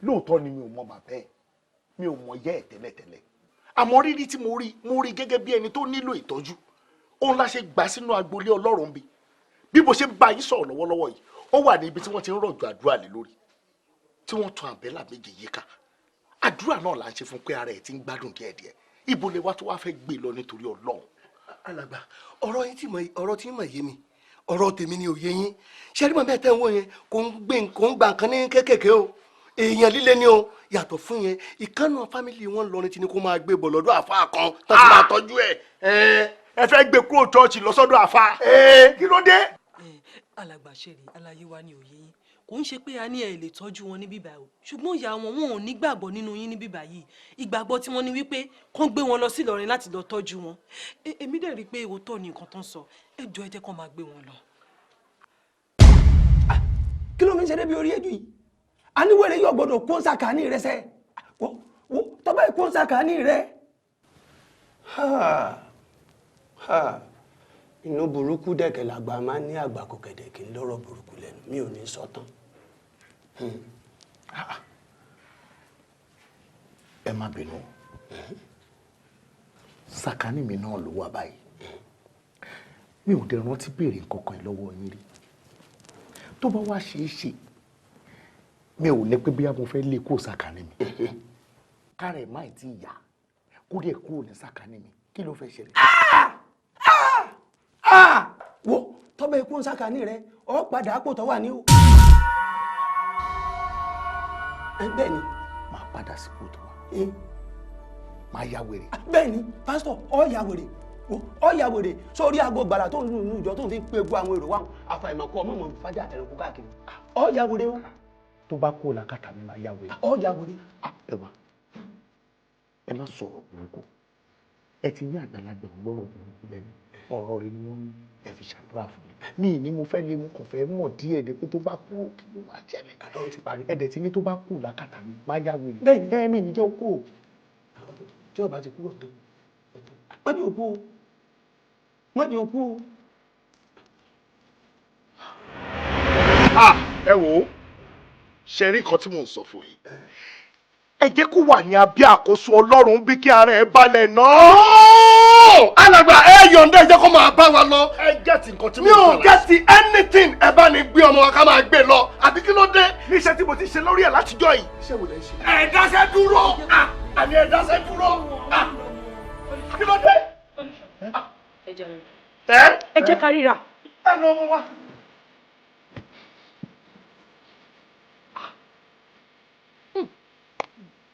Lóòótọ́ ni mi ò mọ bàbá ẹ̀, mi ò mọ ìyá ẹ̀ tẹ́lẹ̀tẹ́lẹ̀. Àmọ́ rírí tí mo rí, mo rí gẹ́gẹ́ bí ẹni tó nílò ìtọ́jú. Òun la ṣe gbà sínú agboolé Ọlọ́run bí. Bí mo ṣe ń bá yín sọ̀rọ̀ lọ́wọ́lọ́wọ́ yìí, ó wà ní ibi tí wọ́n ti ń rọ̀jò àdúrà lé lórí, tí wọ́n tan àbẹ́là méje yíká. Àdúrà náà là ń ṣe fún pé ara ẹ̀ ti ń gbádùn díẹ̀díẹ̀. Ibo lè wá tó wá fẹ́ gbé lọ nítorí Ọlọ́run. Alàgbà, ọ̀rọ̀ yín tí mo ọ̀rọ̀ tí mo yé mi, ọ̀rọ̀ tèmi ni ò yé yín. Ṣé rí mọ̀ bẹ́ẹ̀ tẹ́ ń wò yẹn, kò ń gbé kò ń gba nǹkan ní kéékèèké o. Èèyàn líle ni o, yàtọ̀ fún yẹn, ìkànnà fámìlì wọn lọrin tí ni kó máa gbé bọ̀ lọ́dọ̀ àfáà kan tó ti máa tọ́jú ẹ̀. Ẹ fẹ́ gbé kúrò chọ́ọ̀chì lọ sọ́dọ̀ àfáà. Kí ló dé? Alàgbà ṣeré, àlàyé wa ni òye yín. Kò ń ṣe pé a ní ẹ lè tọ́jú wọn ní bíbá o, ṣùgbọ́n ìyá wọn wọn ò ní gbàgbọ́ nínú yín ní bíbá yìí. Ìgbàgbọ́ tí wọ́n ní wípé kán gbé wọn lọ sí Ìlọrin láti lọ tọ́jú wọn. Èmi dẹ̀ rí i pé òótọ́ ni nǹkan tó ń sọ. Ẹ jọ̀ọ́ ẹ jẹ́ kán máa gbé wọn lọ. Kí ló fi ń ṣe débi orí èdè yìí? Aníwèrè yóò gbọdọ̀ kó ń sàkání rẹ sẹ́. Tọ́ba yìí kó ń sàkání rẹ. Inú burúkú dẹ̀kẹ̀ làgbà máa ń ní àgbà kò kẹ̀dẹ̀ kí n lọ́rọ̀ burúkú lẹ́nu, mi ò ní sọ tán. Ẹ má bínú, sàkání mi náà ló wà báyìí. Mi ò dẹ̀ rántí béèrè nǹkan kan lọ́wọ́ yín rí. Tó bá wá ṣeé ṣe, mi ò ní pé bóyá mo fẹ́ lé kúrò sàkání mi. Kárẹ̀ má ì tí ì yá, kó dẹ̀ kúrò ní sàkání mi, kí ló fẹ́ ṣẹlẹ̀? Wo tọ́bẹ̀ ikú ń sàkání rẹ, ọ padà àpò tó wà ní o. Bẹ́ẹ̀ ni. Máa padà sípò tó wà. Máa ya wèrè. Bẹ́ẹ̀ ni, pásítọ̀, ọ ya wèrè. Ọ ya wèrè sórí aago gbàrà tó ń lù ìjọ tó ń fi pe gbọ́ àwọn èrò wa. Àfàìmọ̀ kọ́ ọmọ mọ̀ fájà ẹ̀rọ káàkiri. Ọ ya wèrè o. Tó bá kó làkàtà mi máa ya wèrè. Ọ ya wèrè. Ẹ wá, ẹ má sọ̀rọ̀ burúkú. Ẹ ti ní àgbàlagbà lọ́rọ̀ burúkú lẹ́nu. Ọ̀rọ̀ rẹ ni wọ́n ẹ fi ṣàdúrà fún mi. Mi ní mo fẹ́ lé mo kàn fẹ́ mọ̀ díẹ̀ ni pé tó bá kú kí ló máa ṣẹlẹ̀. Ẹ̀dẹ̀ tí ní tó bá kú làkàtà mi máa yá wèrè. Bẹ́ẹ̀ mi ní jẹ́ kó. Tí ọba ti kú ọ̀tọ̀, wọ́n ní òkú o, wọ́n ní òkú o. Ẹ wo, ṣe rí nǹkan tí mò ń sọ fún yín. Ẹ jẹ́ kó wà ní abẹ́ àkóso Ọlọ́run bí kí ara ẹ balẹ̀ náà. Alàgbà, ẹ yọ̀ǹda ẹ jẹ́ kó máa bá wa lọ. Ẹ gẹ́tì nǹkan tí mo Mi ò gẹ́tì anything, ẹ bá ní gbé ọmọ wa ká máa gbé lọ. Àbí kí ló dé? Níṣẹ́ tí mo ti ṣe lórí ẹ̀ látijọ́ yìí. Ṣé wo lẹ ṣe? Ẹ dáṣẹ́ dúró. Àní ẹ dáṣẹ́ dúró. Kí ló dé? Ẹ jẹ́ ká ríra. Ẹ lọ mú wa.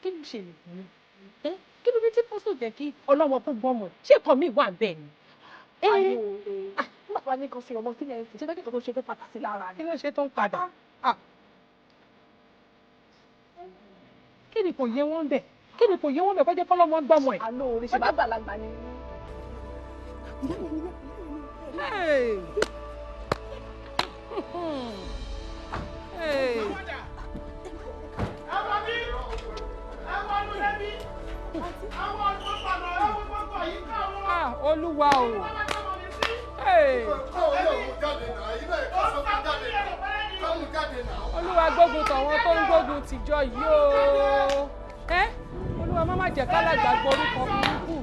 Kí ló ṣe lè kí ló dé tí pọ́sọ̀ jẹ́ kí ọlọ́wọ́ kó gbọ́mọ̀ ṣé nǹkan mi wà bẹ́ẹ̀ ni. Bàbá ní kan fi ọmọ sílẹ̀ ṣe fẹ́ kí nǹkan tó ṣe fẹ́ padà sí lára ni. Kí ló ṣe tó ń padà? Kí ni kò yé wọn bẹ̀? Kí ni kò yé wọn bẹ̀ kó jẹ́ kọ́lọ́mọ gbọ́mọ ẹ̀? Àlọ́ òní ṣe bá gbàlagbà ni. Hey! Hey! Ah, Olúwa o. Hey. Olúwa gbógun tàwọn tó ń gbógun tìjọ yìí o. Ẹ́ Olúwa Olúwa má má jẹ́ kálàgbà gborúkọ burúkú.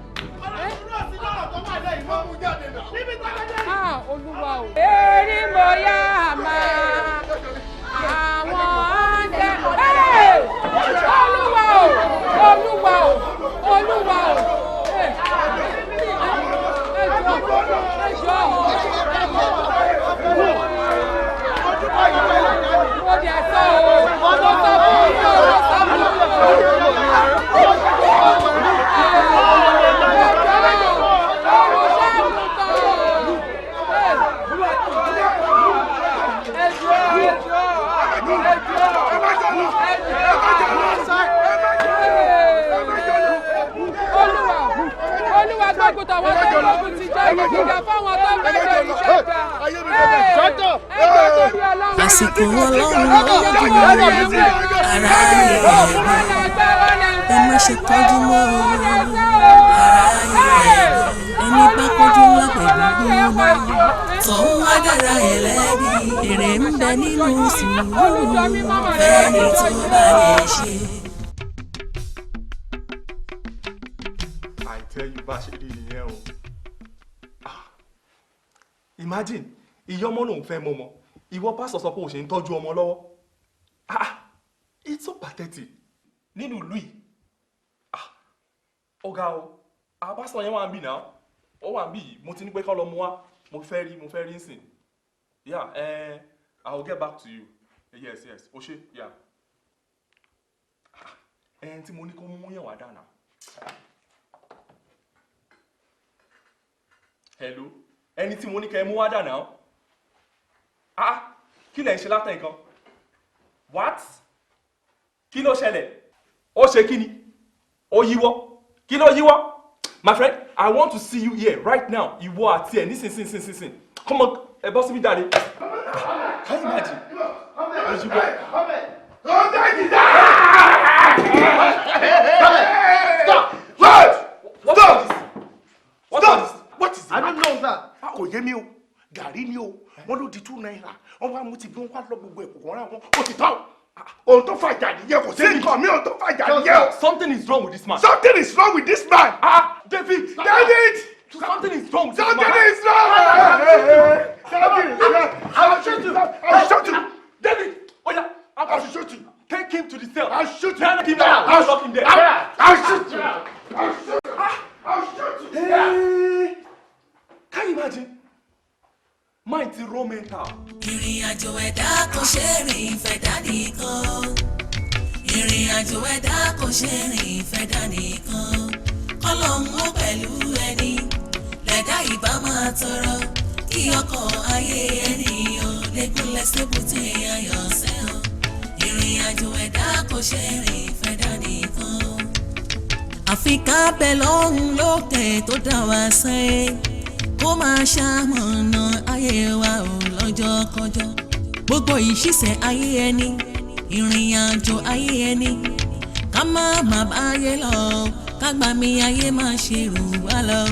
Ah, Olúwa o. Eri mo yá máa àwọn àǹdẹ. Olúwa o, Olúwa o, Olúwa o. Ẹ jọ̀ọ́, ẹ jọ̀ọ́. Mo dẹ̀ sọ o, mo sọ fún yín o, mo sọ fún yín o. Olúwa gbógun tàwọn tó gbógun ti jẹ́ ìgbìyànjú fáwọn tó fẹ́ jẹ́ iṣẹ́ jà. Àsìkò Ọlọ́run ló dùn ara yẹ ẹ má ṣe kánjú mọ́ ara yẹ ẹni bá kánjú lápẹ̀lú gbóná tọ̀hún wá dára ẹ̀ lẹ́bi èrè ń bẹ nínú sùúrù fẹ́ni tó bá lè ṣe. I tell you bá ṣe rí nìyẹn o. Imagine ìyá ọmọ lòun fẹ́ mọ́mọ́, ìwọ pásọ̀ sọ pé o ṣe ń tọ́jú ọmọ lọ́wọ́. Ah, it's so pathetic nínú ìlú yìí. Ah, ọ̀gá o, àwọn pásọ̀ yẹn wà ń bì náà, ó wà ń bì yìí, mo ti ní pé kọ́ lọ mú wá, mo fẹ́ rí nsìn. Yeah, I will get back to you. Yes, yes, o ṣe, yeah. Ẹni tí mo ní kó mú yẹn wá dáná. Hello, ẹni tí mo ní kẹ́ ẹ mú wá dà náà. Ah, kí lẹ̀ ń ṣe látẹ̀ nǹkan? What? Kí ló ṣẹlẹ̀? Ó ṣe kí ni? Ó yíwọ́. Kí ló yíwọ́? My friend, I want to see you here right now. Ìwọ àti ẹ̀ nísinsìnyí. Come on, ẹ bọ́ síbí jáde. Can you imagine? Ó yíwọ́. Stop! Stop! Stop! What is it? I don't know that. Kò yé mi o, gàrí ni o, wọ́n ló di 2 naira, wọ́n wá mú ti bí wọ́n wá lọ gbogbo ẹ̀kọ́ wọn ráwọn, ó ti tán. Ohun tó fàjà nìyẹn, kò sí nǹkan mi, ohun tó fàjà nìyẹn o. Something is wrong with this man. Something is wrong with this man. Ah, David! David! Something is wrong with this man. Something is wrong! Something is wrong! I will shoot you! I will shoot you! David! Oh yeah, I will shoot you! Take him to the cell. I will shoot you! Take him out. I will lock him there. I will shoot you! I will shoot you! I will shoot you! Hey! Can you imagine? Mind ti raw mental. Ìrìn àjò ẹ̀dá kò ṣe rìn fẹ̀dá nìkan. Ìrìn àjò ẹ̀dá kò ṣe rìn fẹ̀dá nìkan. Kọ́lọ́hún ó pẹ̀lú ẹni lẹ̀dá ìbá máa tọrọ kí ọkọ̀ ayé ẹni ò lẹ́gúnlẹ̀ sébùté ayọ̀ sẹ́hàn. Ìrìn àjò ẹ̀dá kò ṣe rìn fẹ̀dá nìkan. Àfi ká bẹ lọ́hùn lókè tó dá wa sáyé, kó máa ṣamọ̀nà ayé wa ò lọ́jọ́ kọjọ́. Gbogbo ìṣiṣẹ́ ayé ẹni, ìrìn àjò ayé ẹni, ká má má báyé lọ, ká gbà mí ayé má ṣe rù wá lọ,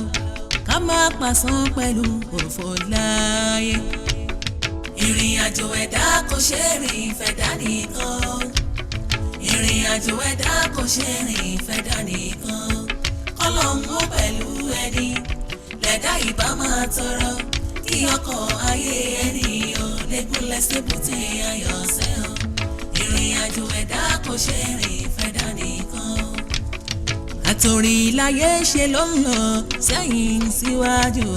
ká má pàṣán pẹ̀lú òfò láyé. Ìrìn àjò ẹ̀dá kò ṣe rìn fẹ̀dá nìkan. Ìrìn àjò ẹ̀dá kò ṣe rìn fẹ̀dá nìkan. Kọ́lọ́hún ó pẹ̀lú ẹni lẹ̀dá ìbá máa tọrọ kí ọkọ̀ ayé ẹni ò lẹ́gúnlẹ̀ sébùté ayọ̀ sẹ́hàn. Ìrìn àjò ẹ̀dá kò ṣe rìn fẹ̀dá nìkan. Àtòrí láyé ṣe ló ń lọ sẹ́yìn síwájú.